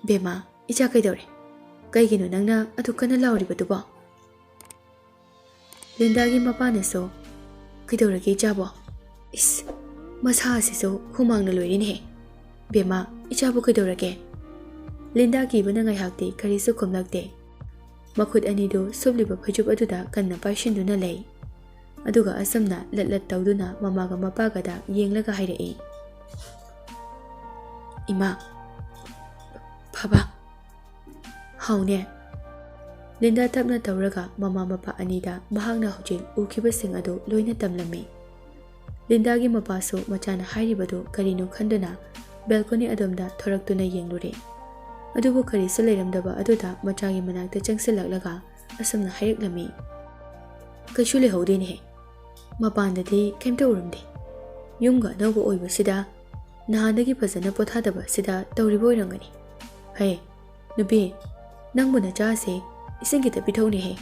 "ꯕꯦꯝꯃ, "ꯏꯆꯥ, ꯀꯩꯗꯧꯔꯦ? ꯀꯩꯒꯤꯅꯣ ꯅꯪꯅ ꯑꯗꯨꯛ ꯀꯟꯅ ꯂꯥꯎꯔꯤꯕꯗꯨꯕꯣ?" ꯂꯤꯟꯗꯥꯒꯤ ꯃꯄꯥꯅꯁꯨ, "ꯀꯩꯗꯧꯔꯒꯦ ꯏꯆꯥꯕꯣ? ꯏꯁ, ꯃꯁꯥ ꯑꯁꯤꯁꯨ ꯍꯨꯃꯥꯡꯅ ꯂꯣꯏꯔꯦꯅꯦꯍꯦ꯫ ꯕꯦꯝꯃ, ꯏꯆꯥꯕꯨ ꯀꯩꯗꯧꯔꯒꯦ?" ꯂꯤꯟꯗꯥ ꯀꯤꯕꯅ ꯉꯥꯏꯍꯥꯛꯇꯤ ꯀꯔꯤꯁꯨ ꯈꯨꯝꯂꯛꯇꯦ꯫ ꯃꯈꯨꯠ ꯑꯅꯤꯗꯨ ꯁꯨꯞꯂꯤꯕ ꯐꯩꯖꯨꯞ ꯑꯗꯨꯗ ꯀꯟꯅ ꯄꯥꯏꯁꯤꯟꯗꯨꯅ ꯂꯩ꯫ ꯑꯗꯨꯒ ꯑꯁꯨꯝꯅ ꯂꯠ ꯂꯠ ꯇꯧꯗꯨꯅ ꯃꯃꯥꯒ ꯃꯄꯥꯒꯗ ꯌꯦꯡꯂꯒ ꯍꯥꯏꯔꯛꯏ, "ꯏꯃꯥ, ꯕꯥꯕꯥ, ꯍꯥꯎꯅꯦ?" ꯂꯤꯟꯗꯥ ꯇꯞꯅ ꯇꯧꯔꯒ ꯃꯃꯥ ꯃꯄꯥ ꯑꯅꯤꯗ ꯃꯍꯥꯛꯅ ꯍꯧꯖꯤꯛ ꯎꯈꯤꯕꯁꯤꯡ ꯑꯗꯨ ꯂꯣꯏꯅ ꯇꯝꯂꯝꯃꯤ꯫ ꯂꯤꯟꯗꯥꯒꯤ ꯃꯄꯥꯁꯨ ꯃꯆꯥꯅ ꯍꯥꯏꯔꯤꯕꯗꯨ ꯀꯔꯤꯅꯣ ꯈꯟꯗꯨꯅ ꯕꯦꯜꯀꯣꯅꯤ ꯑꯗꯣꯝꯗ ꯊꯣꯔꯛꯇꯨꯅ ꯌꯦꯡꯂꯨꯔꯦ꯫ ꯑꯗꯨꯕꯨ ꯀꯔꯤꯁꯨ ꯂꯩꯔꯝꯗꯕ ꯑꯗꯨꯗ ꯃꯆꯥꯒꯤ ꯃꯅꯥꯛꯇ ꯆꯪꯁꯤꯜꯂꯛꯂꯒ ꯑꯁꯨꯝꯅ ꯍꯥꯏꯔꯛꯂꯝꯃꯤ, "ꯀꯩꯁꯨ ꯂꯩꯍꯧꯗꯦꯅꯦꯍꯦ꯫ ꯃꯄꯥꯟꯗꯗꯤ ꯀꯩꯝꯇ ꯎꯔꯝꯗꯦ꯫ ꯌꯨꯝꯒ ꯑꯅꯧꯕ ꯑꯣꯏꯕꯁꯤꯗ, ꯅꯍꯥꯟꯗꯒꯤ ꯐꯖꯅ ꯄꯣꯊꯥꯗꯕ ꯑꯁꯤꯗ ꯇꯧꯔꯤꯕ ꯑꯣꯏꯔꯝꯒꯅꯤ꯫ ꯍꯦ, ꯅꯨꯄꯤ, ꯅꯪꯕꯨ ꯅꯆꯥꯁꯦ ꯏꯁꯤꯡ ꯈꯤꯇ ꯄꯤꯊꯧꯅꯦꯍꯦ꯫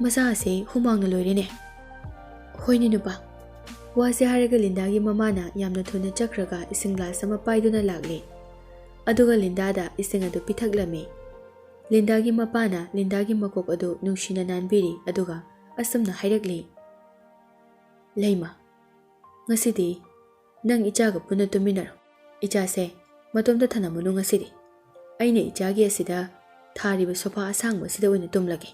ꯃꯆꯥꯁꯦ ꯍꯨꯃꯥꯡꯅ ꯂꯣꯏꯔꯦꯅꯦ꯫" "ꯍꯣꯏꯅꯦ ꯅꯨꯄꯥ꯫" ꯋꯥꯁꯦ ꯍꯥꯏꯔꯒ ꯂꯤꯟꯗꯥꯒꯤ ꯃꯃꯥꯅ ꯌꯥꯝꯅ ꯊꯨꯅ ꯆꯠꯈ꯭ꯔꯒ ꯏꯁꯤꯡ ꯒ꯭ꯂꯥꯁ ꯑꯃ ꯄꯥꯏꯗꯨꯅ ꯂꯥꯛꯂꯦ꯫ ꯑꯗꯨꯒ ꯂꯤꯟꯗꯥꯗ ꯏꯁꯤꯡ ꯑꯗꯨ ꯄꯤꯊꯛꯂꯝꯃꯤ꯫ ꯂꯤꯟꯗꯥꯒꯤ ꯃꯄꯥꯅ ꯂꯤꯟꯗꯥꯒꯤ ꯃꯀꯣꯛ ꯑꯗꯨ ꯅꯨꯡꯁꯤꯅ ꯅꯥꯟꯕꯤꯔꯤ, ꯑꯗꯨꯒ ꯑꯁꯨꯝꯅ ꯍꯥꯏꯔꯛꯂꯤ, "ꯂꯩꯃ, ꯉꯁꯤꯗꯤ ꯅꯪ ꯏꯆꯥꯒ ꯄꯨꯟꯅ ꯇꯨꯝꯃꯤꯟꯅꯔꯣ꯫ ꯏꯆꯥꯁꯦ ꯃꯇꯣꯝꯇ ꯊꯅꯝꯃꯨꯅꯨ ꯉꯁꯤꯗꯤ꯫ ꯑꯩꯅ ꯏꯆꯥꯒꯤ ꯑꯁꯤꯗ ꯊꯥꯔꯤꯕ ꯁꯣꯐꯥ ꯑꯁꯥꯡꯕ ꯑꯁꯤꯗ ꯑꯣꯏꯅ ꯇꯨꯝꯂꯒꯦ꯫"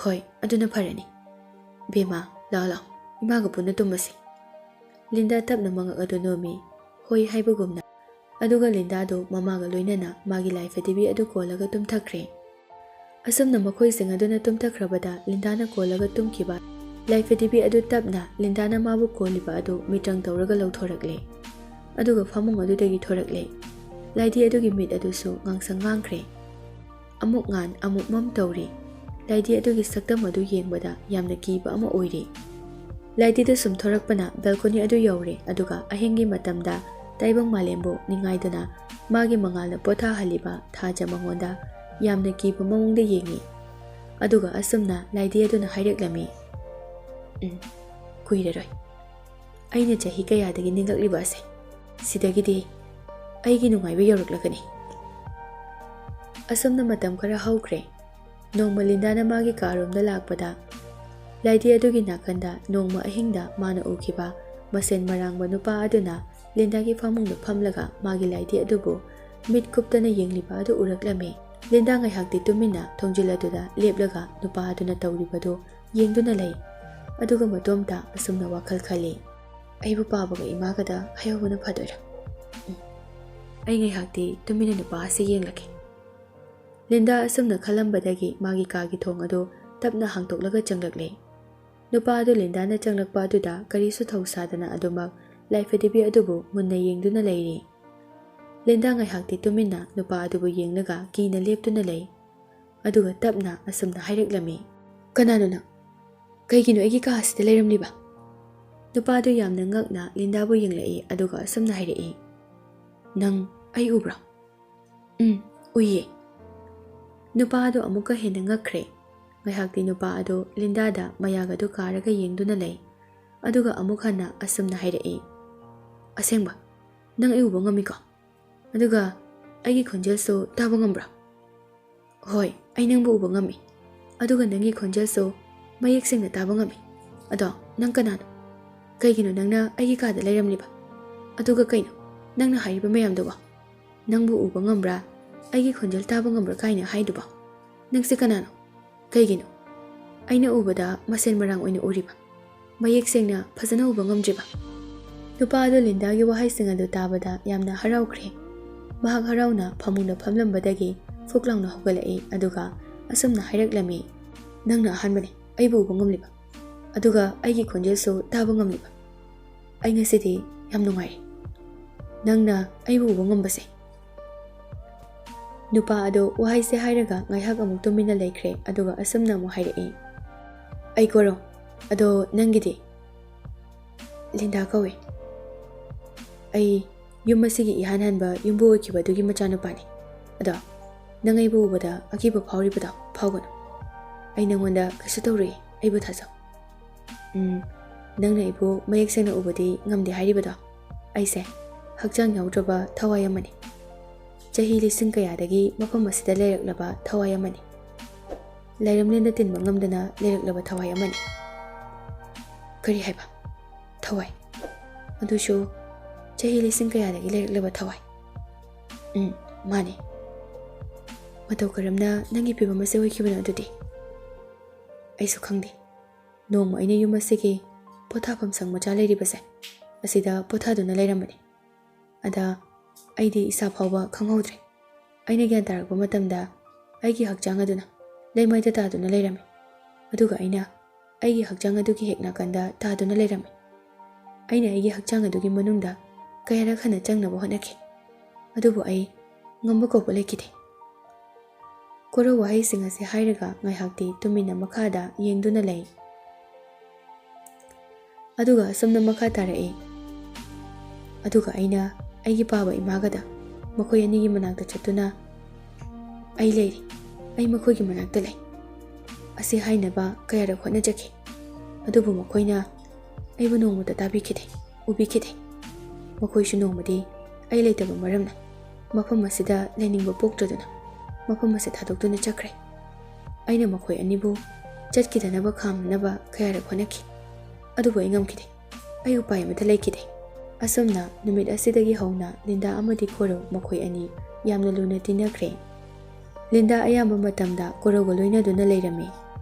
"ꯍꯣꯏ, ꯑꯗꯨꯅ ꯐꯔꯅꯤ꯫ ꯕꯦꯝꯃ, ꯂꯥꯛꯑꯣ, ꯂꯥꯛꯑꯣ, ꯏꯃꯥꯒ ꯄꯨꯟꯅ ꯇꯨꯝꯃꯁꯤ꯫" ꯂꯤꯟꯗꯥ ꯇꯞꯅ ꯃꯉꯛ ꯑꯗꯨ ꯅꯣꯝꯃꯤ, ꯍꯣꯏ ꯍꯥꯏꯕꯒꯨꯝꯅ꯫ ꯑꯗꯨꯒ ꯂꯤꯟꯗꯥꯗꯨ ꯃꯃꯥꯒ ꯂꯣꯏꯅꯅ ꯃꯥꯒꯤ ꯂꯥꯏ ꯐꯗꯤꯕꯤ ꯑꯗꯨ ꯀꯣꯜꯂꯒ ꯇꯨꯝꯊꯈ꯭ꯔꯦ꯫ ꯑꯁꯨꯝꯅ ꯃꯈꯣꯏꯁꯤꯡ ꯑꯗꯨꯅ ꯇꯨꯝꯊꯈ꯭ꯔꯕꯗ ꯂꯤꯟꯗꯥꯅ ꯀꯣꯜꯂꯒ ꯇꯨꯝꯈꯤꯕ ꯂꯥꯏ ꯐꯗꯤꯕꯤ ꯑꯗꯨ ꯇꯞꯅ ꯂꯤꯟꯗꯥꯅ ꯃꯥꯕꯨ ꯀꯣꯜꯂꯤꯕ ꯑꯗꯨ ꯃꯤꯇ꯭ꯔꯪ ꯇꯧꯔꯒ ꯂꯧꯊꯣꯔꯛꯂꯦ꯫ ꯑꯗꯨꯒ ꯐꯃꯨꯡ ꯑꯗꯨꯗꯒꯤ ꯊꯣꯔꯛꯂꯦ꯫ ꯂꯥꯏꯗꯤ ꯑꯗꯨꯒꯤ ꯃꯤꯠ ꯑꯗꯨꯁꯨ ꯉꯥꯡꯁꯪ ꯉꯥꯡꯈ꯭ꯔꯦ꯫ ꯑꯃꯨꯛ ꯉꯥꯟ, ꯑꯃꯨꯛ ꯃꯝ ꯇꯧꯔꯤ꯫ ꯂꯥꯏꯗꯤ ꯑꯗꯨꯒꯤ ꯁꯛꯇꯝ ꯑꯗꯨ ꯌꯦꯡꯕꯗ ꯌꯥꯝꯅ ꯀꯤꯕ ꯑꯃ ꯑꯣꯏꯔꯤ꯫ ꯂꯥꯏꯗꯤꯗꯨ ꯁꯨꯝ ꯊꯣꯔꯛꯄꯅ ꯕꯦꯜꯀꯣꯅꯤ ꯑꯗꯨ ꯌꯧꯔꯦ, ꯑꯗꯨꯒ ꯑꯍꯤꯡꯒꯤ ꯃꯇꯝꯗ ꯇꯥꯏꯕꯪ ꯃꯥꯂꯦꯝꯕꯨ ꯅꯤꯡꯉꯥꯏꯗꯨꯅ ꯃꯥꯒꯤ ꯃꯉꯥꯜꯅ ꯄꯣꯊꯥꯍꯜꯂꯤꯕ ꯊꯥꯖ ꯃꯉꯣꯟꯗ ꯌꯥꯝꯅ ꯀꯤꯕ ꯃꯑꯣꯡꯗ ꯌꯦꯡꯉꯤ꯫ ꯑꯗꯨꯒ ꯑꯁꯨꯝꯅ ꯂꯥꯏꯗꯤ ꯑꯗꯨꯅ ꯍꯥꯏꯔꯛꯂꯝꯃꯤ, "ꯎꯝ, ꯀꯨꯏꯔꯔꯣꯏ꯫ ꯑꯩꯅ ꯆꯍꯤ ꯀꯌꯥꯗꯒꯤ ꯅꯤꯡꯂꯛꯂꯤꯕ ꯑꯁꯦ, ꯁꯤꯗꯒꯤꯗꯤ ꯑꯩꯒꯤ ꯅꯨꯡꯉꯥꯏꯕ ꯌꯧꯔꯛꯂꯒꯅꯤ꯫" ꯑꯁꯨꯝꯅ ꯃꯇꯝ ꯈꯔ ꯍꯧꯈ꯭ꯔꯦ꯫ ꯅꯣꯡꯃ ꯂꯤꯟꯗꯥꯅ ꯃꯥꯒꯤ ꯀꯥꯔꯣꯝꯗ ꯂꯥꯛꯄꯗ, ꯂꯥꯏꯗꯤ ꯑꯗꯨꯒꯤ ꯅꯥꯀꯟꯗ ꯅꯣꯡꯃ ꯑꯍꯤꯡꯗ ꯃꯥꯅ ꯎꯈꯤꯕ ꯃꯁꯦꯟ ꯃꯔꯥꯡꯕ ꯅꯨꯄꯥ ꯑꯗꯨꯅ ꯂꯤꯟꯗꯥꯒꯤ ꯐꯃꯨꯡꯗ ꯐꯝꯂꯒ ꯃꯥꯒꯤ ꯂꯥꯏꯗꯤ ꯑꯗꯨꯕꯨ ꯃꯤꯠ ꯀꯨꯞꯇꯅ ꯌꯦꯡꯂꯤꯕ ꯑꯗꯨ ꯎꯔꯛꯂꯝꯃꯤ꯫ ꯂꯤꯟꯗꯥ ꯉꯥꯏꯍꯥꯛꯇꯤ ꯇꯨꯃꯤꯟꯅ ꯊꯣꯡꯖꯤꯜ ꯑꯗꯨꯗ ꯂꯦꯞꯂꯒ ꯅꯨꯄꯥ ꯑꯗꯨꯅ ꯇꯧꯔꯤꯕꯗꯨ ꯌꯦꯡꯗꯨꯅ ꯂꯩ꯫ ꯑꯗꯨꯒ ꯃꯇꯣꯝꯇ ꯑꯁꯨꯝꯅ ꯋꯥꯈꯜ ꯈꯜꯂꯤ, "ꯑꯩꯕꯨ ꯄꯥꯕꯒ ꯏꯃꯥꯒꯗ ꯍꯥꯏꯍꯧꯕꯅ ꯐꯗꯣꯏꯔꯥ? ꯎꯝ, ꯑꯩ ꯉꯥꯏꯍꯥꯛꯇꯤ ꯇꯨꯃꯤꯟꯅ ꯅꯨꯄꯥ ꯑꯁꯤ ꯌꯦꯡꯂꯒꯦ"꯫ ꯂꯤꯟꯗꯥ ꯑꯁꯨꯝꯅ ꯈꯜꯂꯝꯕꯗꯒꯤ ꯃꯥꯒꯤ ꯀꯥꯒꯤ ꯊꯣꯡ ꯑꯗꯨ ꯇꯞꯅ ꯍꯥꯡꯗꯣꯛꯂꯒ ꯆꯪꯂꯛꯂꯦ꯫ ꯅꯨꯄꯥ ꯑꯗꯨ ꯂꯤꯟꯗꯥꯅ ꯆꯪꯂꯛꯄ ꯑꯗꯨꯗ ꯀꯔꯤꯁꯨ ꯊꯧꯁꯥꯗꯅ ꯑꯗꯨꯃꯛ ꯂꯥꯏꯐꯗꯤꯕꯤ ꯑꯗꯨꯕꯨ ꯃꯨꯟꯅ ꯌꯦꯡꯗꯨꯅ ꯂꯩꯔꯤ꯫ ꯂꯤꯟꯗꯥ ꯉꯥꯏꯍꯥꯛꯇꯤ ꯇꯨꯃꯤꯟꯅ ꯅꯨꯄꯥ ꯑꯗꯨꯕꯨ ꯌꯦꯡꯂꯒ ꯀꯤꯅ ꯂꯦꯞꯇꯨꯅ ꯂꯩ꯫ ꯑꯗꯨꯒ ꯇꯞꯅ ꯑꯁꯨꯝꯅ ꯍꯥꯏꯔꯛꯂꯝꯃꯤ, "ꯀꯅꯥꯅꯣ ꯅꯪ? ꯀꯩꯒꯤꯅꯣ ꯑꯩꯒꯤ ꯀꯥ ꯑꯁꯤꯗ ꯂꯩꯔꯝꯂꯤꯕ?" ꯅꯨꯄꯥꯗꯨ ꯌꯥꯝꯅ ꯉꯛꯅ ꯂꯤꯟꯗꯥꯕꯨ ꯌꯦꯡꯂꯛꯏ, ꯑꯗꯨꯒ ꯑꯁꯨꯝꯅ ꯍꯥꯏꯔꯛꯏ, "ꯅꯪ ꯑꯩ ꯎꯕ꯭ꯔꯥ?" "ꯎꯝ, ꯎꯏꯌꯦ"꯫ ꯅꯨꯄꯥ ꯑꯗꯨ ꯑꯃꯨꯛꯀ ꯍꯦꯟꯅ ꯉꯛꯈ꯭ꯔꯦ꯫ ꯉꯥꯏꯍꯥꯛꯇꯤ ꯅꯨꯄꯥ ꯑꯗꯨ ꯂꯤꯟꯗꯥꯗ ꯃꯌꯥꯒꯗꯨ ꯀꯥꯔꯒ ꯌꯦꯡꯗꯨꯅ ꯂꯩ꯫ ꯑꯗꯨꯒ ꯑꯃꯨꯛ ꯍꯟꯅ ꯑꯁꯨꯝꯅ ꯍꯥꯏꯔꯛꯏ, "ꯑꯁꯦꯡꯕ, ꯅꯪ ꯑꯩ ꯎꯕ ꯉꯝꯃꯤꯀꯣ? ꯑꯗꯨꯒ ꯑꯩꯒꯤ ꯈꯣꯟꯖꯦꯜꯁꯨ ꯇꯥꯕ ꯉꯝꯕ꯭ꯔꯥ?" "ꯍꯣꯏ, ꯑꯩ ꯅꯪꯕꯨ ꯎꯕ ꯉꯝꯃꯤ꯫ ꯑꯗꯨꯒ ꯅꯪꯒꯤ ꯈꯣꯟꯖꯦꯜꯁꯨ ꯃꯌꯦꯛ ꯁꯦꯡꯅ ꯇꯥꯕ ꯉꯝꯃꯤ꯫ ꯑꯗꯣ ꯅꯪ ꯀꯅꯥꯅꯣ? ꯀꯩꯒꯤꯅꯣ ꯅꯪꯅ ꯑꯩꯒꯤ ꯀꯥꯗ ꯂꯩꯔꯝꯂꯤꯕ? ꯑꯗꯨꯒ ꯀꯩꯅꯣ ꯅꯪꯅ ꯍꯥꯏꯔꯤꯕ ꯃꯌꯥꯝꯗꯨꯕꯣ? ꯅꯪꯕꯨ ꯎꯕ ꯉꯝꯕ꯭ꯔꯥ? ꯑꯩꯒꯤ ꯈꯣꯟꯖꯦꯜ ꯇꯥꯕ ꯉꯝꯕ꯭ꯔꯥ ꯀꯥꯏꯅ ꯍꯥꯏꯗꯨꯕꯣ? ꯅꯪꯁꯦ ꯀꯅꯥꯅꯣ? ꯀꯩꯒꯤꯅꯣ ꯑꯩꯅ ꯎꯕꯗ ꯃꯁꯦꯟ ꯃꯔꯥꯡ ꯑꯣꯏꯅ ꯎꯔꯤꯕ? ꯃꯌꯦꯛ ꯁꯦꯡꯅ ꯐꯖꯅ ꯎꯕ ꯉꯝꯗ꯭ꯔꯤꯕ?" ꯅꯨꯄꯥ ꯑꯗꯨ ꯂꯤꯟꯗꯥꯒꯤ ꯋꯥꯍꯩꯁꯤꯡ ꯑꯗꯨ ꯇꯥꯕꯗ ꯌꯥꯝꯅ ꯍꯔꯥꯎꯈ꯭ꯔꯦ꯫ ꯃꯍꯥꯛ ꯍꯔꯥꯎꯅ ꯐꯃꯨꯡꯗ ꯐꯝꯂꯝꯕꯗꯒꯤ ꯐꯨꯛ ꯂꯥꯎꯅ ꯍꯧꯒꯠꯂꯛꯏ, ꯑꯗꯨꯒ ꯑꯁꯨꯝꯅ ꯍꯥꯏꯔꯛꯂꯝꯃꯤ, "ꯅꯪꯅ ꯑꯍꯥꯟꯕꯅꯤ ꯑꯩꯕꯨ ꯎꯕ ꯉꯝꯂꯤꯕ, ꯑꯗꯨꯒ ꯑꯩꯒꯤ ꯈꯣꯟꯖꯦꯜꯁꯨ ꯇꯥꯕ ꯉꯝꯂꯤꯕ꯫ ꯑꯩ ꯉꯁꯤꯗꯤ ꯌꯥꯝ ꯅꯨꯡꯉꯥꯏꯔꯦ, ꯅꯪꯅ ꯑꯩꯕꯨ ꯎꯕ ꯉꯝꯕꯁꯦ"꯫ ꯅꯨꯄꯥ ꯑꯗꯣ ꯋꯥꯍꯩꯁꯦ ꯍꯥꯏꯔꯒ ꯉꯥꯏꯍꯥꯛ ꯑꯃꯨꯛ ꯇꯨꯃꯤꯟꯅ ꯂꯩꯈ꯭ꯔꯦ, ꯑꯗꯨꯒ ꯑꯁꯨꯝꯅ ꯑꯃꯨꯛ ꯍꯥꯏꯔꯛꯏ, "ꯑꯩ ꯀꯣꯔꯣ, ꯑꯗꯣ ꯅꯪꯒꯤꯗꯤ?" "ꯂꯤꯟꯗꯥ ꯀꯧꯏ꯫ ꯑꯩ ꯌꯨꯝ ꯑꯁꯤꯒꯤ ꯏꯍꯥꯟ ꯍꯥꯟꯕ ꯌꯨꯝꯕꯨ ꯑꯣꯏꯈꯤꯕ ꯑꯗꯨꯒꯤ ꯃꯆꯥꯅꯨꯄꯥꯅꯤ꯫ ꯑꯗꯣ ꯅꯪ ꯑꯩꯕꯨ ꯎꯕꯗ ꯑꯀꯤꯕ ꯐꯥꯎꯔꯤꯕꯗꯣ ꯐꯥꯎꯒꯅꯨ꯫ ꯑꯩ ꯅꯪꯉꯣꯟꯗ ꯀꯩꯁꯨ ꯇꯧꯔꯣꯏꯌꯦ, ꯑꯩꯕꯨ ꯊꯥꯖꯧ꯫ ꯎꯝ, ꯅꯪꯅ ꯑꯩꯕꯨ ꯃꯌꯦꯛ ꯁꯦꯡꯅ ꯎꯕꯗꯤ ꯉꯝꯗꯦ ꯍꯥꯏꯔꯤꯕꯗꯣ, ꯑꯩꯁꯦ ꯍꯛꯆꯥꯡ ꯌꯥꯎꯗ꯭ꯔꯕ ꯊꯋꯥꯏ ꯑꯃꯅꯤ"꯫ ꯆꯍꯤ ꯂꯤꯁꯤꯡ ꯀꯌꯥꯗꯒꯤ ꯃꯐꯝ ꯑꯁꯤꯗ ꯂꯩꯔꯛꯂꯕ ꯊꯋꯥꯏ ꯑꯃꯅꯤ꯫ ꯂꯥꯏꯔꯝꯂꯦꯟꯗ ꯇꯤꯟꯕ ꯉꯝꯗꯅ ꯂꯩꯔꯛꯂꯕ ꯊꯋꯥꯏ ꯑꯃꯅꯤ꯫ ꯀꯔꯤ ꯍꯥꯏꯕ? ꯊꯋꯥꯏ? ꯑꯗꯨꯁꯨ ꯆꯍꯤ ꯂꯤꯁꯤꯡ ꯀꯌꯥꯗꯒꯤ ꯂꯩꯔꯛꯂꯕ ꯊꯋꯥꯏ? ꯎꯝ, ꯃꯥꯅꯤ꯫ ꯃꯇꯧ ꯀꯔꯝꯅ ꯅꯪꯒꯤ ꯐꯤꯕꯝ ꯑꯁꯤ ꯑꯣꯏꯈꯤꯕꯅꯣ ꯑꯗꯨꯗꯤ? ꯑꯩꯁꯨ ꯈꯪꯗꯦ꯫ ꯅꯣꯡꯃ ꯑꯩꯅ ꯌꯨꯝ ꯑꯁꯤꯒꯤ ꯄꯣꯊꯥꯐꯝ ꯁꯪ ꯃꯆꯥ ꯂꯩꯔꯤꯕꯁꯦ, ꯑꯁꯤꯗ ꯄꯣꯊꯥꯗꯨꯅ ꯂꯩꯔꯝꯕꯅꯤ꯫ ꯑꯗ ꯑꯩꯗꯤ ꯏꯁꯥ ꯐꯥꯎꯕ ꯈꯪꯍꯧꯗ꯭ꯔꯦ꯫ ꯑꯩꯅ ꯒ꯭ꯌꯥꯟ ꯇꯥꯔꯛꯄ ꯃꯇꯝꯗ ꯑꯩꯒꯤ ꯍꯛꯆꯥꯡ ꯑꯗꯨꯅ ꯂꯩꯃꯥꯏꯗ ꯇꯥꯗꯨꯅ ꯂꯩꯔꯝꯃꯤ꯫ ꯑꯗꯨꯒ ꯑꯩꯅ ꯑꯩꯒꯤ ꯍꯛꯆꯥꯡ ꯑꯗꯨꯒꯤ ꯍꯦꯛ ꯅꯥꯀꯟꯗ ꯇꯥꯗꯨꯅ ꯂꯩꯔꯝꯃꯤ꯫ ꯑꯩꯅ ꯑꯩꯒꯤ ꯍꯛꯆꯥꯡ ꯑꯗꯨꯒꯤ ꯃꯅꯨꯡꯗ ꯀꯌꯥꯔꯛ ꯍꯟꯅ ꯆꯪꯅꯕ ꯍꯣꯠꯅꯈꯤ, ꯑꯗꯨꯕꯨ ꯑꯩ ꯉꯝꯕ ꯀꯧꯕ ꯂꯩꯈꯤꯗꯦ꯫ ꯀꯣꯔꯧ ꯋꯥꯍꯩꯁꯤꯡ ꯑꯁꯤ ꯍꯥꯏꯔꯒ ꯉꯥꯏꯍꯥꯛꯇꯤ ꯇꯨꯃꯤꯟꯅ ꯃꯈꯥꯗ ꯌꯦꯡꯗꯨꯅ ꯂꯩ꯫ ꯑꯗꯨꯒ ꯑꯁꯨꯝꯅ ꯃꯈꯥ ꯇꯥꯔꯛꯏ꯫ ꯑꯗꯨꯒ ꯑꯩꯅ ꯑꯩꯒꯤ ꯄꯥꯕ ꯏꯃꯥꯒꯗ ꯃꯈꯣꯏ ꯑꯅꯤꯒꯤ ꯃꯅꯥꯛꯇ ꯆꯠꯇꯨꯅ, "ꯑꯩ ꯂꯩꯔꯤ, ꯑꯩ ꯃꯈꯣꯏꯒꯤ ꯃꯅꯥꯛꯇ ꯂꯩ" ꯑꯁꯤ ꯍꯥꯏꯅꯕ ꯀꯌꯥꯔꯛ ꯍꯣꯠꯅꯖꯈꯤ꯫ ꯑꯗꯨꯕꯨ ꯃꯈꯣꯏꯅ ꯑꯩꯕꯨ ꯅꯣꯡꯃꯇ ꯇꯥꯕꯤꯈꯤꯗꯦ, ꯎꯕꯤꯈꯤꯗꯦ꯫ ꯃꯈꯣꯏꯁꯨ ꯅꯣꯡꯃꯗꯤ ꯑꯩ ꯂꯩꯇꯕ ꯃꯔꯝꯅ ꯃꯐꯝ ꯑꯁꯤꯗ ꯂꯩꯅꯤꯡꯕ ꯄꯣꯛꯇ꯭ꯔꯗꯨꯅ ꯃꯐꯝ ꯑꯁꯤ ꯊꯥꯗꯣꯛꯇꯨꯅ ꯆꯠꯈ꯭ꯔꯦ꯫ ꯑꯩꯅ ꯃꯈꯣꯏ ꯑꯅꯤꯕꯨ ꯆꯠꯈꯤꯗꯅꯕ ꯈꯥꯝꯅꯅꯕ ꯀꯌꯥꯔꯛ ꯍꯣꯠꯅꯈꯤ, ꯑꯗꯨꯕꯨ ꯑꯩ ꯉꯝꯈꯤꯗꯦ꯫ ꯑꯩ ꯎꯄꯥꯏ ꯑꯃꯠꯇ ꯂꯩꯈꯤꯗꯦ꯫ ꯑꯁꯨꯝꯅ ꯅꯨꯃꯤꯠ ꯑꯁꯤꯗꯒꯤ ꯍꯧꯅ ꯂꯤꯟꯗꯥ ꯑꯃꯗꯤ ꯀꯣꯔꯧ ꯃꯈꯣꯏ ꯑꯅꯤ ꯌꯥꯝꯅ ꯂꯨꯅ ꯇꯤꯟꯅꯈ꯭ꯔꯦ꯫ ꯂꯤꯟꯗꯥ ꯑꯌꯥꯝꯕ ꯃꯇꯝꯗ ꯀꯣꯔꯧꯒ ꯂꯣꯏꯅꯗꯨꯅ ꯂꯩꯔꯝꯃꯤ꯫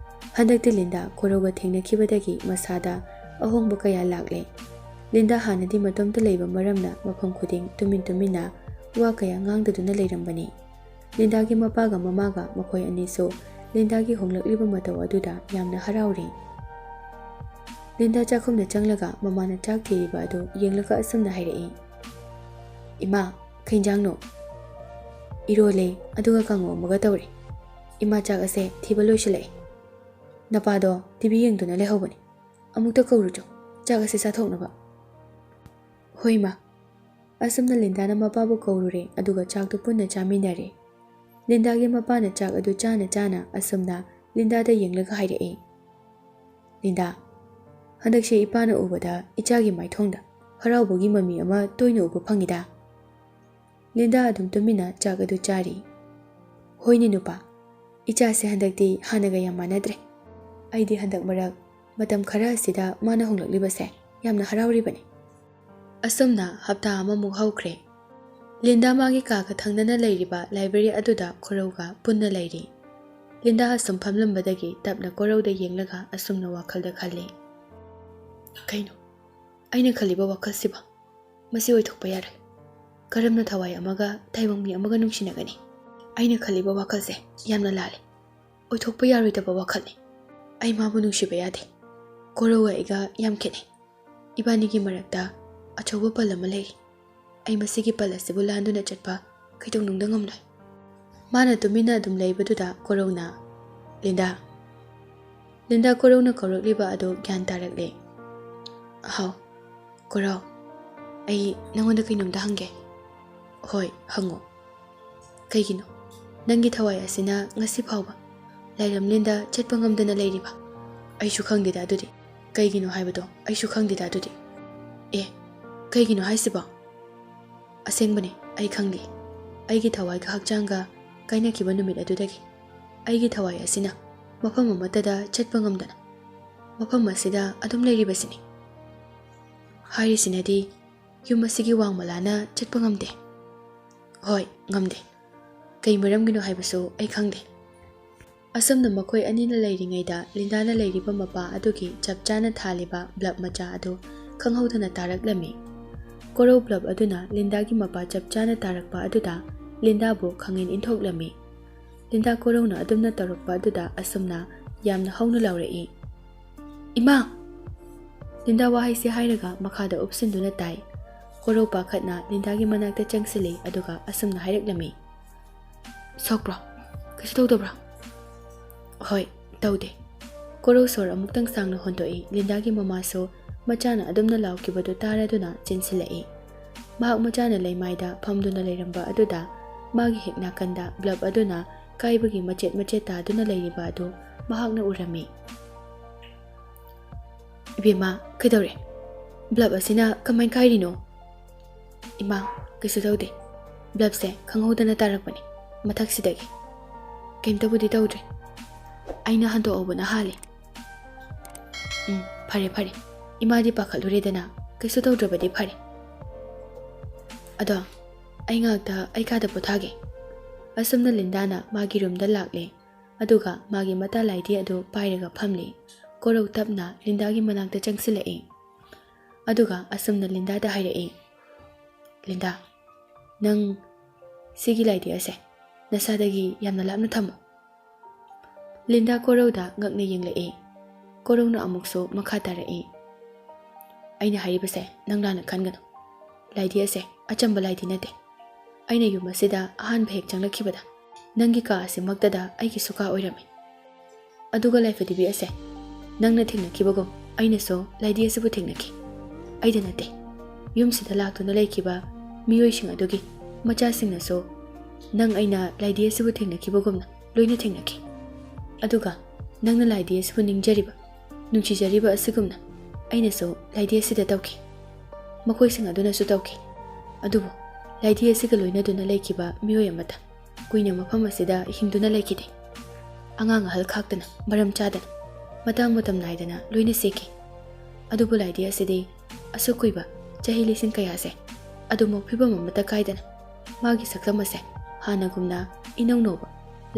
ꯍꯟꯗꯛꯇꯤ ꯂꯤꯟꯗꯥ ꯀꯣꯔꯧꯒ ꯊꯦꯡꯅꯈꯤꯕꯗꯒꯤ ꯃꯁꯥꯗ ꯑꯍꯣꯡꯕ ꯀꯌꯥ ꯂꯥꯛꯂꯦ꯫ ꯂꯤꯟꯗꯥ ꯍꯥꯟꯅꯗꯤ ꯃꯇꯣꯝꯇ ꯂꯩꯕ ꯃꯔꯝꯅ ꯃꯐꯝ ꯈꯨꯗꯤꯡ ꯇꯨꯃꯤꯟ ꯇꯨꯃꯤꯟꯅ ꯋꯥ ꯀꯌꯥ ꯉꯥꯡꯗꯗꯨꯅ ꯂꯩꯔꯝꯕꯅꯤ꯫ ꯂꯤꯟꯗꯥꯒꯤ ꯃꯄꯥꯒ ꯃꯃꯥꯒ ꯃꯈꯣꯏ ꯑꯅꯤꯁꯨ ꯂꯤꯟꯗꯥꯒꯤ ꯍꯣꯡꯂꯛꯂꯤꯕ ꯃꯇꯧ ꯑꯗꯨꯗ ꯌꯥꯝꯅ ꯍꯔꯥꯎꯔꯤ꯫ ꯂꯤꯟꯗꯥ ꯆꯥꯛꯈꯨꯝꯗ ꯆꯪꯂꯒ ꯃꯃꯥꯅ ꯆꯥꯛ ꯊꯤꯔꯤꯕ ꯑꯗꯨ ꯌꯦꯡꯂꯒ ꯑꯁꯨꯝꯅ ꯍꯥꯏꯔꯛꯏ, "ꯏꯃꯥ, ꯀꯩ ꯏꯟꯖꯥꯡꯅꯣ?" "ꯏꯔꯣꯜꯂꯦ, ꯑꯗꯨꯒ ꯀꯥꯡꯉꯧ ꯑꯃꯒ ꯇꯧꯔꯦ꯫ ꯏꯃꯥ, ꯆꯥꯛ ꯑꯁꯦ ꯊꯤꯕ ꯂꯣꯏꯁꯤꯜꯂꯛꯑꯦ꯫ ꯅꯄꯥꯗꯣ ꯇꯤꯚꯤ ꯌꯦꯡꯗꯨꯅ ꯂꯩꯍꯧꯕꯅꯤ꯫ ꯑꯃꯨꯛꯇ ꯀꯧꯔꯨꯆꯣ, ꯆꯥꯛ ꯑꯁꯦ ꯆꯥꯊꯣꯛꯅꯕ꯫" "ꯍꯣꯏ, ꯏꯃꯥ꯫" ꯑꯁꯨꯝꯅ ꯂꯤꯟꯗꯥꯅ ꯃꯄꯥꯕꯨ ꯀꯧꯔꯨꯔꯦ, ꯑꯗꯨꯒ ꯆꯥꯛꯇꯨ ꯄꯨꯟꯅ ꯆꯥꯃꯤꯟꯅꯔꯦ꯫ ꯂꯤꯟꯗꯥꯒꯤ ꯃꯄꯥꯅ ꯆꯥꯛ ꯑꯗꯨ ꯆꯥꯅ ꯆꯥꯅ ꯑꯁꯨꯝꯅ ꯂꯤꯟꯗꯥꯗ ꯌꯦꯡꯂꯒ ꯍꯥꯏꯔꯛꯏ, "ꯂꯤꯟꯗꯥ, ꯍꯟꯗꯛꯁꯦ ꯏꯄꯥꯅ ꯎꯕꯗ ꯏꯆꯥꯒꯤ ꯃꯥꯏꯊꯣꯡꯗ ꯍꯔꯥꯎꯕꯒꯤ ꯃꯃꯤ ꯑꯃ ꯇꯣꯏꯅ ꯎꯕ ꯐꯪꯉꯤꯗ꯫" ꯂꯤꯟꯗꯥ ꯑꯗꯨꯝ ꯇꯨꯃꯤꯟꯅ ꯆꯥꯛ ꯑꯗꯨ ꯆꯥꯔꯤ꯫ "ꯍꯣꯏꯅꯦ ꯅꯨꯄꯥ, ꯏꯆꯥꯁꯦ ꯍꯟꯗꯛꯇꯤ ꯍꯥꯟꯅꯒ ꯌꯥꯝ ꯃꯥꯟꯅꯗ꯭ꯔꯦ꯫ ꯑꯩꯗꯤ ꯍꯟꯗꯛ ꯃꯔꯛ ꯃꯇꯝ ꯈꯔ ꯑꯁꯤꯗ ꯃꯥꯅ ꯍꯣꯡꯂꯛꯂꯤꯕꯁꯦ ꯌꯥꯝꯅ ꯍꯔꯥꯎꯔꯤꯕꯅꯤ"꯫ ꯑꯁꯨꯝꯅ ꯍꯞꯇꯥ ꯑꯃꯃꯨꯛ ꯍꯧꯈ꯭ꯔꯦ꯫ ꯂꯤꯟꯗꯥ ꯃꯥꯒꯤ ꯀꯥꯒ ꯊꯪꯅꯅ ꯂꯩꯔꯤꯕ ꯂꯥꯏꯕ꯭ꯔꯦꯔꯤ ꯑꯗꯨꯗ ꯈꯣꯔꯧꯒ ꯄꯨꯟꯅ ꯂꯩꯔꯤ꯫ ꯂꯤꯟꯗꯥ ꯑꯁꯨꯝ ꯐꯝꯂꯝꯕꯗꯒꯤ ꯇꯞꯅ ꯈꯣꯔꯧꯗ ꯌꯦꯡꯂꯒ ꯑꯁꯨꯝꯅ ꯋꯥꯈꯜꯗ ꯈꯜꯂꯤ꯫ "ꯀꯩꯅꯣ ꯑꯩꯅ ꯈꯜꯂꯤꯕ ꯋꯥꯈꯜꯁꯤꯕꯣ? ꯃꯁꯤ ꯑꯣꯏꯊꯣꯛꯄ ꯌꯥꯔꯣꯏ꯫ ꯀꯔꯝꯅ ꯊꯋꯥꯏ ꯑꯃꯒ ꯇꯥꯏꯕꯪ ꯃꯤ ꯑꯃꯒ ꯅꯨꯡꯁꯤꯅꯒꯅꯤ? ꯑꯩꯅ ꯈꯜꯂꯤꯕ ꯋꯥꯈꯜꯁꯦ ꯌꯥꯝꯅ ꯂꯥꯜꯂꯦ꯫ ꯑꯣꯏꯊꯣꯛꯄ ꯌꯥꯔꯣꯏꯗꯕ ꯋꯥꯈꯜꯅꯤ꯫ ꯑꯩ ꯃꯥꯕꯨ ꯅꯨꯡꯁꯤꯕ ꯌꯥꯗꯦ꯫ ꯈꯣꯔꯧꯒ ꯑꯩꯒ ꯌꯥꯝ ꯈꯦꯠꯅꯩ꯫ ꯏꯕꯥꯅꯤꯒꯤ ꯃꯔꯛꯇ ꯑꯆꯧꯕ ꯄꯜ ꯑꯃ ꯂꯩꯔꯤ꯫ ꯑꯩ ꯃꯁꯤꯒꯤ ꯄꯜ ꯑꯁꯤꯕꯨ ꯂꯥꯟꯗꯨꯅ ꯆꯠꯄ ꯀꯩꯗꯧꯅꯨꯡꯗ ꯉꯝꯂꯣꯏ"꯫ ꯃꯥꯅ ꯇꯨꯃꯤꯟꯅ ꯑꯗꯨꯝ ꯂꯩꯕꯗꯨꯗ ꯈꯣꯔꯧꯅ, "ꯂꯤꯟꯗꯥ"꯫ ꯂꯤꯟꯗꯥ ꯈꯣꯔꯧꯅ ꯀꯧꯔꯛꯂꯤꯕ ꯑꯗꯨ ꯒ꯭ꯌꯥꯟ ꯇꯥꯔꯛꯂꯦ꯫ "ꯍꯥꯎ, ꯈꯣꯔꯧ, ꯑꯩ ꯅꯪꯉꯣꯟꯗ ꯀꯩꯅꯣꯝꯇ ꯍꯪꯒꯦ"꯫ "ꯍꯣꯏ, ꯍꯪꯉꯣ"꯫ "ꯀꯩꯒꯤꯅꯣ ꯅꯪꯒꯤ ꯊꯋꯥꯏ ꯑꯁꯤꯅ ꯉꯁꯤ ꯐꯥꯎꯕ ꯂꯥꯏꯔꯝꯂꯦꯟꯗ ꯆꯠꯄ ꯉꯝꯗꯅ ꯂꯩꯔꯤꯕ?" "ꯑꯩꯁꯨ ꯈꯪꯗꯦꯗ ꯑꯗꯨꯗꯤ꯫ ꯀꯩꯒꯤꯅꯣ ꯍꯥꯏꯕꯗꯣ ꯑꯩꯁꯨ ꯈꯪꯗꯦꯗ ꯑꯗꯨꯗꯤ"꯫ "ꯑꯦ, ꯀꯩꯒꯤꯅꯣ ꯍꯥꯏꯁꯤꯕꯣ?" "ꯑꯁꯦꯡꯕꯅꯦ, ꯑꯩ ꯈꯪꯗꯦ꯫ ꯑꯩꯒꯤ ꯊꯋꯥꯏꯒ ꯍꯛꯆꯥꯡꯒ ꯀꯥꯏꯅꯈꯤꯕ ꯅꯨꯃꯤꯠ ꯑꯗꯨꯗꯒꯤ ꯑꯩꯒꯤ ꯊꯋꯥꯏ ꯑꯁꯤꯅ ꯃꯐꯝ ꯑꯃꯠꯇꯗ ꯆꯠꯄ ꯉꯝꯗꯅ ꯃꯐꯝ ꯑꯁꯤꯗ ꯑꯗꯨꯝ ꯂꯩꯔꯤꯕꯁꯤꯅꯤ꯫ ꯍꯥꯏꯔꯤꯁꯤꯅꯗꯤ ꯌꯨꯝ ꯑꯁꯤꯒꯤ ꯋꯥꯡꯃꯂꯥꯅ ꯆꯠꯄ ꯉꯝꯗꯦ"꯫ "ꯍꯣꯏ, ꯉꯝꯗꯦ꯫ ꯀꯩ ꯃꯔꯝꯒꯤꯅꯣ ꯍꯥꯏꯕꯁꯨ ꯑꯩ ꯈꯪꯗꯦ"꯫ ꯑꯁꯨꯝꯅ ꯃꯈꯣꯏ ꯑꯅꯤꯅ ꯂꯩꯔꯤꯉꯩꯗ ꯂꯤꯟꯗꯥꯅ ꯂꯩꯔꯤꯕ ꯃꯄꯥ ꯑꯗꯨꯒꯤ ꯆꯞ ꯆꯥꯅ ꯊꯥꯜꯂꯤꯕ ꯕ꯭ꯂꯕ ꯃꯆꯥ ꯑꯗꯨ ꯈꯪꯍꯧꯗꯅ ꯇꯥꯔꯛꯂꯝꯃꯤ꯫ ꯈꯣꯔꯧ ꯕ꯭ꯂꯕ ꯑꯗꯨꯅ ꯂꯤꯟꯗꯥꯒꯤ ꯃꯄꯥ ꯆꯞ ꯆꯥꯅ ꯇꯥꯔꯛꯄ ꯑꯗꯨꯗ ꯂꯤꯟꯗꯥꯕꯨ ꯈꯪꯉꯦꯟ ꯏꯟꯊꯣꯛꯂꯝꯃꯤ꯫ ꯂꯤꯟꯗꯥ ꯈꯣꯔꯧꯅ ꯑꯗꯨꯝꯅ ꯇꯧꯔꯛꯄ ꯑꯗꯨꯗ ꯑꯁꯨꯝꯅ ꯌꯥꯝꯅ ꯍꯧꯅ ꯂꯥꯎꯔꯛꯏ, "ꯏꯃꯥ!" ꯂꯤꯟꯗꯥ ꯋꯥꯍꯩꯁꯦ ꯍꯥꯏꯔꯒ ꯃꯈꯥꯗ ꯎꯞꯁꯤꯟꯗꯨꯅ ꯇꯥꯏ꯫ ꯈꯣꯔꯧ ꯄꯥꯈꯠꯅ ꯂꯤꯟꯗꯥꯒꯤ ꯃꯅꯥꯛꯇ ꯆꯪꯁꯤꯜꯂꯤ, ꯑꯗꯨꯒ ꯑꯁꯨꯝꯅ ꯍꯥꯏꯔꯛꯂꯝꯃꯤ, "ꯁꯣꯛꯄ꯭ꯔꯣ? ꯀꯩꯁꯨ ꯇꯧꯗꯕ꯭ꯔꯣ?" "ꯍꯣꯏ, ꯇꯧꯗꯦ"꯫ ꯈꯣꯔꯧ ꯁꯣꯔ ꯑꯃꯨꯛꯇꯪ ꯁꯥꯡꯅ ꯍꯣꯟꯗꯣꯛꯏ꯫ ꯂꯤꯟꯗꯥꯒꯤ ꯃꯃꯥꯁꯨ ꯃꯆꯥꯅ ꯑꯗꯨꯝꯅ ꯂꯥꯎꯈꯤꯕꯗꯨ ꯇꯥꯔꯗꯨꯅ ꯆꯦꯟꯁꯤꯜꯂꯛꯏ꯫ ꯃꯍꯥꯛ ꯃꯆꯥꯅ ꯂꯩꯃꯥꯏꯗ ꯐꯝꯗꯨꯅ ꯂꯩꯔꯝꯕ ꯑꯗꯨꯗ ꯃꯥꯒꯤ ꯍꯦꯛ ꯅꯥꯀꯟꯗ ꯕ꯭ꯂꯕ ꯑꯗꯨꯅ ꯀꯥꯏꯕꯒꯤ ꯃꯆꯦꯠ ꯃꯆꯦꯠ ꯇꯥꯗꯨꯅ ꯂꯩꯔꯤꯕ ꯑꯗꯨ ꯃꯍꯥꯛꯅ ꯎꯔꯝꯃꯤ꯫ "ꯏꯕꯦꯝꯃ, ꯀꯩꯗꯧꯔꯦ? ꯕ꯭ꯂꯕ ꯑꯁꯤꯅ ꯀꯃꯥꯏ ꯀꯥꯏꯔꯤꯅꯣ?" "ꯏꯃꯥ, ꯀꯩꯁꯨ ꯇꯧꯗꯦ꯫ ꯕ꯭ꯂꯕꯁꯦ ꯈꯪꯍꯧꯗꯅ ꯇꯥꯔꯛꯄꯅꯦ ꯃꯊꯛꯁꯤꯗꯒꯤ꯫ ꯀꯩꯝꯇꯕꯨꯗꯤ ꯇꯧꯗ꯭ꯔꯦ꯫ ꯑꯩꯅ ꯍꯟꯗꯣꯛꯍꯧꯕꯅ ꯍꯥꯜꯂꯦ꯫ ꯎꯝ, ꯐꯔꯦ ꯐꯔꯦ꯫ ꯏꯃꯥꯗꯤ ꯄꯥꯈꯠꯂꯨꯔꯦꯗꯅ꯫ ꯀꯩꯁꯨ ꯇꯧꯗ꯭ꯔꯕꯗꯤ ꯐꯔꯦ꯫ ꯑꯗꯣ ꯑꯩ ꯉꯥꯏꯍꯥꯛꯇ ꯑꯩ ꯀꯥꯗ ꯄꯣꯊꯥꯒꯦ꯫ ꯑꯁꯨꯝꯅ ꯂꯤꯟꯗꯥꯅ ꯃꯥꯒꯤ ꯔꯨꯝꯗ ꯂꯥꯛꯂꯦ꯫ ꯑꯗꯨꯒ ꯃꯥꯒꯤ ꯃꯇꯥ ꯂꯥꯏꯙꯤ ꯑꯗꯨ ꯄꯥꯏꯔꯒ ꯐꯝꯂꯤ꯫ ꯀꯣꯔꯧ ꯇꯞꯅ ꯂꯤꯟꯗꯥꯒꯤ ꯃꯅꯥꯛꯇ ꯆꯪꯁꯤꯜꯂꯛꯏ꯫ ꯑꯗꯨꯒ ꯑꯁꯨꯝꯅ ꯂꯤꯟꯗꯥꯗ ꯍꯥꯏꯔꯛꯏ, "ꯂꯤꯟꯗꯥ, ꯅꯪ ꯁꯤꯒꯤ ꯂꯥꯏꯙꯤ ꯑꯁꯦ ꯅꯁꯥꯗꯒꯤ ꯌꯥꯝꯅ ꯂꯥꯞꯅ ꯊꯝꯃꯨ꯫" ꯂꯤꯟꯗꯥ ꯀꯣꯔꯧꯗ ꯉꯛꯅ ꯌꯦꯡꯂꯛꯏ꯫ ꯀꯣꯔꯧꯅ ꯑꯃꯨꯛꯁꯨ ꯃꯈꯥ ꯇꯥꯔꯛꯏ, "ꯑꯩꯅ ꯍꯥꯏꯔꯤꯕꯁꯦ ꯅꯪ ꯂꯥꯟꯅ ꯈꯟꯒꯅꯨ꯫ ꯂꯥꯏꯙꯤ ꯑꯁꯦ ꯑꯆꯝꯕ ꯂꯥꯏꯙꯤ ꯅꯠꯇꯦ꯫ ꯑꯩꯅ ꯌꯨꯝ ꯑꯁꯤꯗ ꯑꯍꯥꯟꯕ ꯍꯦꯛ ꯆꯪꯂꯛꯈꯤꯕꯗ ꯅꯪꯒꯤ ꯀꯥ ꯑꯁꯤꯃꯛꯇꯗ ꯑꯩꯒꯤ ꯁꯨꯀꯥ ꯑꯣꯏꯔꯝꯃꯤ꯫ ꯑꯗꯨꯒ ꯂꯥꯏꯐꯗꯤꯕꯤ ꯑꯁꯦ ꯅꯪꯅ ꯊꯦꯡꯅꯈꯤꯕꯒꯨꯝ ꯑꯩꯅꯁꯨ ꯂꯥꯏꯙꯤ ꯑꯁꯤꯕꯨ ꯊꯦꯡꯅꯈꯤ꯫ ꯑꯩꯗ ꯅꯠꯇꯦ, ꯌꯨꯝꯁꯤꯗ ꯂꯥꯛꯇꯨꯅ ꯂꯩꯈꯤꯕ ꯃꯤꯑꯣꯏꯁꯤꯡ ꯑꯗꯨꯒꯤ ꯃꯆꯥꯁꯤꯡꯅꯁꯨ ꯅꯪ ꯑꯩꯅ ꯂꯥꯏꯙꯤ ꯑꯁꯤꯕꯨ ꯊꯦꯡꯅꯈꯤꯕꯒꯨꯝꯅ ꯂꯣꯏꯅ ꯊꯦꯡꯅꯈꯤ꯫ ꯑꯗꯨꯒ ꯅꯪꯅ ꯂꯥꯏꯙꯤ ꯑꯁꯤꯕꯨ ꯅꯤꯡꯖꯔꯤꯕ, ꯅꯨꯡꯁꯤꯖꯔꯤꯕ ꯑꯁꯤꯒꯨꯝꯅ ꯑꯩꯅꯁꯨ ꯂꯥꯏꯙꯤ ꯑꯁꯤꯗ ꯇꯧꯈꯤ꯫ ꯃꯈꯣꯏꯁꯤꯡ ꯑꯗꯨꯅꯁꯨ ꯇꯧꯈꯤ꯫ ꯑꯗꯨꯕꯨ ꯂꯥꯏꯙꯤ ꯑꯁꯤꯒ ꯂꯣꯏꯅꯗꯨꯅ ꯂꯩꯈꯤꯕ ꯃꯤꯑꯣꯏ ꯑꯃꯠꯇ ꯀꯨꯏꯅ ꯃꯐꯝ ꯑꯁꯤꯗ ꯍꯤꯡꯗꯨꯅ ꯂꯩꯈꯤꯗꯦ꯫ ꯑꯉꯥꯡ ꯑꯍꯜ ꯈꯥꯛꯇꯅ ꯃꯔꯝ ꯆꯥꯗꯅ ꯃꯇꯥꯡ ꯃꯇꯝ ꯅꯥꯏꯗꯅ ꯂꯣꯏꯅ ꯁꯤꯈꯤ꯫ ꯑꯗꯨꯕꯨ ꯂꯥꯏꯙꯤ ꯑꯁꯤꯗꯤ ꯑꯁꯨꯛ ꯀꯨꯏꯕ ꯆꯍꯤ ꯂꯤꯁꯤꯡ ꯀꯌꯥꯁꯦ ꯑꯗꯨꯃꯛ ꯐꯤꯕꯝ ꯑꯃꯠꯇ ꯀꯥꯏꯗꯅ ꯃꯥꯒꯤ ꯁꯛꯇꯝ ꯑꯁꯦ ꯍꯥꯟꯅꯒꯨꯝꯅ ꯏꯅꯧ ꯅꯧꯕ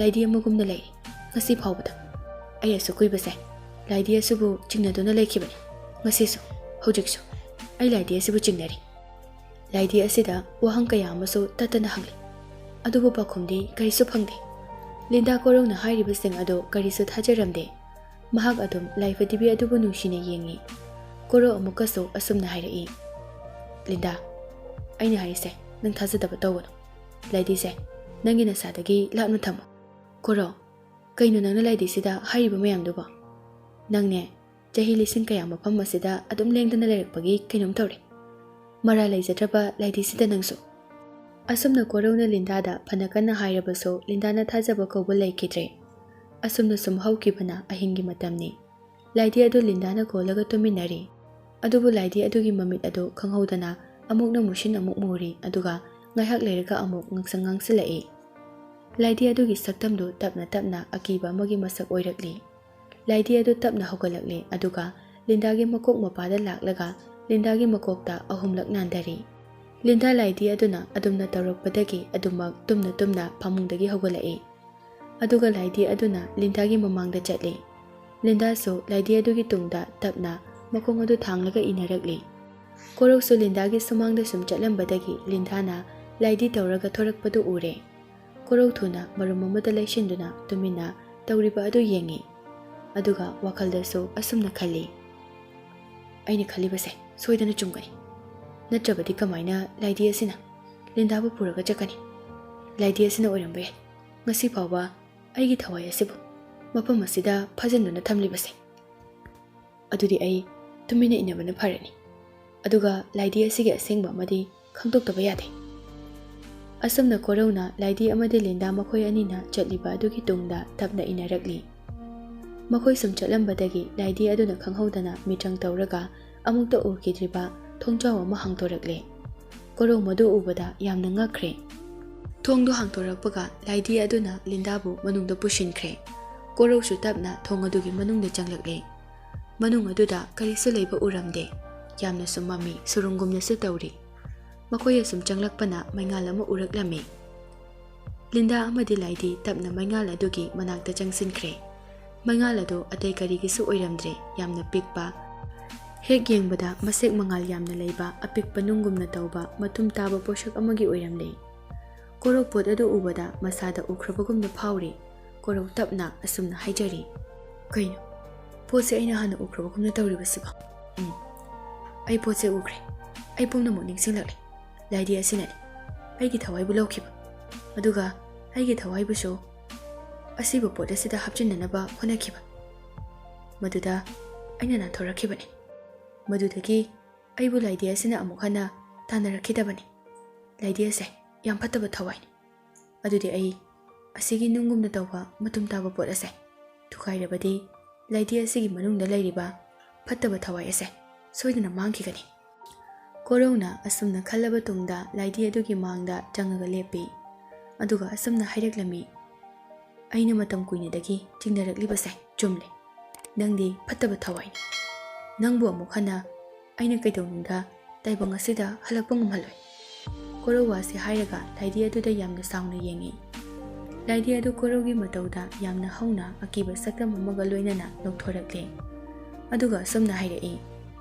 ꯂꯥꯏꯙꯤ ꯑꯃꯒꯨꯝꯅ ꯂꯩꯔꯤ꯫ ꯉꯁꯤ ꯐꯥꯎꯕꯗ ꯑꯩ ꯑꯁꯨꯛ ꯀꯨꯏꯕꯁꯦ ꯂꯥꯏꯙꯤ ꯑꯁꯤꯕꯨ ꯆꯤꯡꯅꯗꯨꯅ ꯂꯩꯈꯤꯕꯅꯤ꯫ ꯉꯁꯤꯁꯨ, ꯍꯧꯖꯤꯛꯁꯨ ꯑꯩ ꯂꯥꯏꯙꯤ ꯑꯁꯤꯕꯨ ꯆꯤꯡꯅꯔꯤ꯫ ꯂꯥꯏꯙꯤ ꯑꯁꯤꯗ ꯋꯥꯍꯪ ꯀꯌꯥ ꯑꯃꯁꯨ ꯇꯠꯇꯅ ꯍꯪꯂꯤ, ꯑꯗꯨꯕꯨ ꯄꯥꯎꯈꯨꯝꯗꯤ ꯀꯔꯤꯁꯨ ꯐꯪꯗꯦ꯫" ꯂꯤꯟꯗꯥ ꯀꯣꯔꯧꯅ ꯍꯥꯏꯔꯤꯕꯁꯤꯡ ꯑꯗꯨ ꯀꯔꯤꯁꯨ ꯊꯥꯖꯔꯝꯗꯦ꯫ ꯃꯍꯥꯛ ꯑꯗꯨꯝ ꯂꯥꯏꯐꯗꯤꯕꯤ ꯑꯗꯨꯕꯨ ꯅꯨꯡꯁꯤꯅ ꯌꯦꯡꯉꯤ꯫ ꯀꯣꯔꯧ ꯑꯃꯨꯛꯀꯁꯨ ꯑꯁꯨꯝꯅ ꯍꯥꯏꯔꯛꯏ, "ꯂꯤꯟꯗꯥ, ꯑꯩꯅ ꯍꯥꯏꯔꯤꯁꯦ ꯅꯪ ꯊꯥꯖꯗꯕ ꯇꯧꯒꯅꯨ꯫ ꯂꯥꯏꯙꯤꯁꯦ ꯅꯪꯒꯤ ꯅꯁꯥꯗꯒꯤ ꯂꯥꯞꯅ ꯊꯝꯃꯨ꯫" "ꯀꯣꯔꯧ, ꯀꯩꯅꯣ ꯅꯪꯅ ꯂꯥꯏꯙꯤꯁꯤꯗ ꯍꯥꯏꯔꯤꯕ ꯃꯌꯥꯝꯗꯨꯕꯣ? ꯅꯪꯅꯦ ꯆꯍꯤ ꯂꯤꯁꯤꯡ ꯀꯌꯥ ꯃꯐꯝ ꯑꯁꯤꯗ ꯑꯗꯨꯝ ꯂꯦꯡꯗꯅ ꯂꯩꯔꯛꯄꯒꯤ ꯀꯩꯅꯣꯝ ꯇꯧꯔꯦ꯫ ꯃꯔꯥ ꯂꯩꯖꯗ꯭ꯔꯕ ꯂꯥꯏꯙꯤꯁꯤꯗ ꯅꯪꯁꯨ꯫" ꯑꯁꯨꯝꯅ ꯀꯣꯔꯧꯅ ꯂꯤꯟꯗꯥꯗ ꯐꯅ ꯀꯟꯅ ꯍꯥꯏꯔꯕꯁꯨ ꯂꯤꯟꯗꯥꯅ ꯊꯥꯖꯕ ꯀꯧꯕ ꯂꯩꯈꯤꯗ꯭ꯔꯦ꯫ ꯑꯁꯨꯝꯅ ꯁꯨꯝ ꯍꯧꯈꯤꯕꯅ ꯑꯍꯤꯡꯒꯤ ꯃꯇꯝꯅꯤ꯫ ꯂꯥꯏꯙꯤ ꯑꯗꯨ ꯂꯤꯟꯗꯥꯅ ꯀꯣꯜꯂꯒ ꯇꯨꯝꯃꯤꯟꯅꯔꯤ꯫ ꯑꯗꯨꯕꯨ ꯂꯥꯏꯙꯤ ꯑꯗꯨꯒꯤ ꯃꯃꯤꯠ ꯑꯗꯨ ꯈꯪꯍꯧꯗꯅ ꯑꯃꯨꯛꯅ ꯃꯨꯁꯤꯟ ꯑꯃꯨꯛ ꯃꯨꯔꯤ, ꯑꯗꯨꯒ ꯉꯥꯏꯍꯥꯛ ꯂꯩꯔꯒ ꯑꯃꯨꯛ ꯉꯥꯡꯁꯪ ꯉꯥꯡꯁꯤꯜꯂꯛꯏ꯫ ꯂꯥꯏꯙꯤ ꯑꯗꯨꯒꯤ ꯁꯛꯇꯝꯗꯨ ꯇꯞꯅ ꯇꯞꯅ ꯑꯀꯤꯕ ꯑꯃꯒꯤ ꯃꯁꯛ ꯑꯣꯏꯔꯛꯂꯤ꯫ ꯂꯥꯏꯙꯤ ꯑꯗꯨ ꯇꯞꯅ ꯍꯧꯒꯠꯂꯛꯂꯦ, ꯑꯗꯨꯒ ꯂꯤꯟꯗꯥꯒꯤ ꯃꯀꯣꯛ ꯃꯄꯥꯗ ꯂꯥꯛꯂꯒ ꯂꯤꯟꯗꯥꯒꯤ ꯃꯀꯣꯛꯇ ꯑꯍꯨꯝꯂꯛ ꯅꯥꯟꯊꯔꯤ꯫ ꯂꯤꯟꯗꯥ ꯂꯥꯏꯙꯤ ꯑꯗꯨꯅ ꯑꯗꯨꯝꯅ ꯇꯧꯔꯛꯄꯗꯒꯤ ꯑꯗꯨꯃꯛ ꯇꯨꯝꯅ ꯇꯨꯝꯅ ꯐꯃꯨꯡꯗꯒꯤ ꯍꯧꯒꯠꯂꯛꯏ꯫ ꯑꯗꯨꯒ ꯂꯥꯏꯙꯤ ꯑꯗꯨꯅ ꯂꯤꯟꯗꯥꯒꯤ ꯃꯃꯥꯡꯗ ꯆꯠꯂꯤ꯫ ꯂꯤꯟꯗꯥꯁꯨ ꯂꯥꯏꯙꯤ ꯑꯗꯨꯒꯤ ꯇꯨꯡꯗ ꯇꯞꯅ ꯃꯈꯣꯡ ꯑꯗꯨ ꯊꯥꯡꯂꯒ ꯏꯟꯅꯔꯛꯂꯤ꯫ ꯀꯣꯔꯧꯁꯨ ꯂꯤꯟꯗꯥꯒꯤ ꯁꯨꯃꯥꯡꯗ ꯁꯨꯝ ꯆꯠꯂꯝꯕꯗꯒꯤ ꯂꯤꯟꯗꯥꯅ ꯂꯥꯏꯙꯤ ꯇꯧꯔꯒ ꯊꯣꯔꯛꯄꯗꯨ ꯎꯔꯦ꯫ ꯀꯣꯔꯧ ꯊꯨꯅ ꯃꯔꯨꯝ ꯑꯃꯗ ꯂꯩꯁꯤꯟꯗꯨꯅ ꯇꯨꯃꯤꯟꯅ ꯇꯧꯔꯤꯕ ꯑꯗꯨ ꯌꯦꯡꯉꯤ꯫ ꯑꯗꯨꯒ ꯋꯥꯈꯜꯗꯁꯨ ꯑꯁꯨꯝꯅ ꯈꯜꯂꯤ, "ꯑꯩꯅ ꯈꯜꯂꯤꯕꯁꯦ ꯁꯣꯏꯗꯅ ꯆꯨꯝꯒꯅꯤ꯫ ꯅꯠꯇ꯭ꯔꯕꯗꯤ ꯀꯃꯥꯏꯅ ꯂꯥꯏꯙꯤ ꯑꯁꯤꯅ ꯂꯤꯟꯗꯥꯕꯨ ꯄꯨꯔꯒ ꯆꯠꯀꯅꯤ? ꯂꯥꯏꯙꯤ ꯑꯁꯤꯅ ꯑꯣꯏꯔꯝꯕ ꯌꯥꯏ ꯉꯁꯤ ꯐꯥꯎꯕ ꯑꯩꯒꯤ ꯊꯋꯥꯏ ꯑꯁꯤꯕꯨ ꯃꯐꯝ ꯑꯁꯤꯗ ꯐꯥꯖꯤꯟꯗꯨꯅ ꯊꯝꯂꯤꯕꯁꯦ꯫ ꯑꯗꯨꯗꯤ ꯑꯩ ꯇꯨꯃꯤꯟꯅ ꯏꯟꯅꯕꯅ ꯐꯔꯅꯤ꯫ ꯑꯗꯨꯒ ꯂꯥꯏꯙꯤ ꯑꯁꯤꯒꯤ ꯑꯁꯦꯡꯕ ꯑꯃꯗꯤ ꯈꯪꯗꯣꯛꯇꯕ ꯌꯥꯗꯦ"꯫ ꯑꯁꯨꯝꯅ ꯀꯣꯔꯧꯅ ꯂꯥꯏꯙꯤ ꯑꯃꯗꯤ ꯂꯤꯟꯗꯥ ꯃꯈꯣꯏ ꯑꯅꯤꯅ ꯆꯠꯂꯤꯕ ꯑꯗꯨꯒꯤ ꯇꯨꯡꯗ ꯇꯞꯅ ꯏꯟꯅꯔꯛꯂꯤ꯫ ꯃꯈꯣꯏ ꯁꯨꯝ ꯆꯠꯂꯝꯕꯗꯒꯤ ꯂꯥꯏꯙꯤ ꯑꯗꯨꯅ ꯈꯪꯍꯧꯗꯅ ꯃꯤꯇ꯭ꯔꯪ ꯇꯧꯔꯒ ꯑꯃꯨꯛꯇ ꯎꯈꯤꯗ꯭ꯔꯤꯕ ꯊꯣꯡꯖꯥꯎ ꯑꯃ ꯍꯥꯡꯗꯣꯔꯛꯂꯦ꯫ ꯀꯣꯔꯧ ꯃꯗꯨ ꯎꯕꯗ ꯌꯥꯝꯅ ꯉꯛꯈ꯭ꯔꯦ꯫ ꯊꯣꯡꯗꯨ ꯍꯥꯡꯗꯣꯔꯛꯄꯒ ꯂꯥꯏꯙꯤ ꯑꯗꯨꯅ ꯂꯤꯟꯗꯥꯕꯨ ꯃꯅꯨꯡꯗ ꯄꯨꯁꯤꯟꯈ꯭ꯔꯦ꯫ ꯀꯣꯔꯧꯁꯨ ꯇꯞꯅ ꯊꯣꯡ ꯑꯗꯨꯒꯤ ꯃꯅꯨꯡꯗ ꯆꯪꯂꯛꯂꯦ꯫ ꯃꯅꯨꯡ ꯑꯗꯨꯗ ꯀꯔꯤꯁꯨ ꯂꯩꯕ ꯎꯔꯝꯗꯦ꯫ ꯌꯥꯝꯅꯁꯨ ꯃꯝꯃꯤ, ꯁꯨꯔꯨꯡꯒꯨꯝꯅꯁꯨ ꯇꯧꯔꯤ꯫ ꯃꯈꯣꯏ ꯑꯁꯨꯝ ꯆꯪꯂꯛꯄꯅ ꯃꯩꯉꯥꯜ ꯑꯃ ꯎꯔꯛꯂꯝꯃꯤ꯫ ꯂꯤꯟꯗꯥ ꯑꯃꯗꯤ ꯂꯥꯏꯙꯤ ꯇꯞꯅ ꯃꯩꯉꯥꯜ ꯑꯗꯨꯒꯤ ꯃꯅꯥꯛꯇ ꯆꯪꯁꯤꯟꯈ꯭ꯔꯦ꯫ ꯃꯩꯉꯥꯜ ꯑꯗꯨ ꯑꯇꯩ ꯀꯔꯤꯒꯤꯁꯨ ꯑꯣꯏꯔꯝꯗ꯭ꯔꯦ, ꯌꯥꯝꯅ ꯄꯤꯛꯄ, ꯍꯦꯛ ꯌꯦꯡꯕꯗ ꯃꯁꯦꯛ ꯃꯉꯥꯜ ꯌꯥꯝꯅ ꯂꯩꯕ ꯑꯄꯤꯛꯄ ꯅꯨꯡꯒꯨꯝꯅ ꯇꯧꯕ ꯃꯇꯨꯝ ꯇꯥꯕ ꯄꯣꯠꯁꯛ ꯑꯃꯒꯤ ꯑꯣꯏꯔꯝꯂꯦ꯫ ꯀꯣꯔꯧ ꯄꯣꯠ ꯑꯗꯨ ꯎꯕꯗ ꯃꯁꯥꯗ ꯎꯈ꯭ꯔꯕꯒꯨꯝꯅ ꯐꯥꯎꯔꯤ꯫ ꯀꯣꯔꯧ ꯇꯞꯅ ꯑꯁꯨꯝꯅ ꯍꯥꯏꯖꯔꯤ, "ꯀꯩꯅꯣ? ꯄꯣꯠꯁꯦ ꯑꯩꯅ ꯍꯥꯟꯅ ꯎꯈ꯭ꯔꯕꯒꯨꯝꯅ ꯇꯧꯔꯤꯕꯁꯤꯕꯣ? ꯎꯝ, ꯑꯩ ꯄꯣꯠꯁꯦ ꯎꯈ꯭ꯔꯦ꯫ ꯑꯩ ꯄꯨꯝꯅꯃꯛ ꯅꯤꯡꯁꯤꯡꯂꯛꯂꯦ꯫ ꯂꯥꯏꯙꯤ ꯑꯁꯤꯅꯅꯤ꯫ ꯑꯩꯒꯤ ꯊꯋꯥꯏꯕꯨ ꯂꯧꯈꯤꯕ꯫ ꯑꯗꯨꯒ ꯑꯩꯒꯤ ꯊꯋꯥꯏꯕꯨꯁꯨ ꯑꯁꯤꯕ ꯄꯣꯠ ꯑꯁꯤꯗ ꯍꯥꯞꯆꯤꯟꯅꯅꯕ ꯍꯣꯠꯅꯈꯤꯕ꯫ ꯃꯗꯨꯗ ꯑꯩꯅ ꯅꯥꯟꯊꯣꯔꯛꯈꯤꯕꯅꯤ꯫ ꯃꯗꯨꯗꯒꯤ ꯑꯩꯕꯨ ꯂꯥꯏꯙꯤ ꯑꯁꯤꯅ ꯑꯃꯨꯛ ꯍꯟꯅ ꯇꯥꯟꯅꯔꯛꯈꯤꯗꯕꯅꯤ꯫ ꯂꯥꯏꯙꯤ ꯑꯁꯦ ꯌꯥꯝ ꯐꯠꯇꯕ ꯊꯋꯥꯏꯅꯤ꯫ ꯑꯗꯨꯗꯤ ꯑꯩ ꯑꯁꯤꯒꯤ ꯅꯨꯡꯒꯨꯝꯅ ꯇꯧꯕ ꯃꯇꯨꯝ ꯇꯥꯕ ꯄꯣꯠ ꯑꯁꯦ ꯊꯨꯒꯥꯏꯔꯕꯗꯤ ꯂꯥꯏꯙꯤ ꯑꯁꯤꯒꯤ ꯃꯅꯨꯡꯗ ꯂꯩꯔꯤꯕ ꯐꯠꯇꯕ ꯊꯋꯥꯏ ꯑꯁꯦ ꯁꯣꯏꯗꯅ ꯃꯥꯡꯈꯤꯒꯅꯤ"꯫ ꯀꯣꯔꯧꯅ ꯑꯁꯨꯝꯅ ꯈꯜꯂꯕ ꯇꯨꯡꯗ ꯂꯥꯏꯙꯤ ꯑꯗꯨꯒꯤ ꯃꯥꯡꯗ ꯆꯪꯉꯒ ꯂꯦꯞꯄꯤ꯫ ꯑꯗꯨꯒ ꯑꯁꯨꯝꯅ ꯍꯥꯏꯔꯛꯂꯝꯃꯤ, "ꯑꯩꯅ ꯃꯇꯝ ꯀꯨꯏꯅꯗꯒꯤ ꯆꯤꯡꯅꯔꯛꯂꯤꯕꯁꯦ ꯆꯨꯝꯂꯦ꯫ ꯅꯪꯗꯤ ꯐꯠꯇꯕ ꯊꯋꯥꯏꯅꯤ꯫ ꯅꯪꯕꯨ ꯑꯃꯨꯛ ꯍꯟꯅ ꯑꯩꯅ ꯀꯩꯗꯧꯅꯨꯡꯗ ꯇꯥꯏꯕꯪ ꯑꯁꯤꯗ ꯍꯜꯂꯛꯄ ꯉꯝꯍꯜꯂꯣꯏ꯫" ꯀꯣꯔꯧ ꯋꯥꯁꯤ ꯍꯥꯏꯔꯒ ꯂꯥꯏꯙꯤ ꯑꯗꯨꯗ ꯌꯥꯝꯅ ꯁꯥꯎꯅ ꯌꯦꯡꯉꯤ꯫ ꯂꯥꯏꯙꯤ ꯑꯗꯨ ꯀꯣꯔꯧꯒꯤ ꯃꯇꯧꯗ ꯌꯥꯝꯅ ꯍꯧꯅ ꯑꯀꯤꯕ ꯁꯛꯇꯝ ꯑꯃꯒ ꯂꯣꯏꯅꯅ ꯅꯣꯛꯊꯣꯔꯛꯂꯦ꯫ ꯑꯗꯨꯒ ꯑꯁꯨꯝꯅ ꯍꯥꯏꯔꯛꯏ,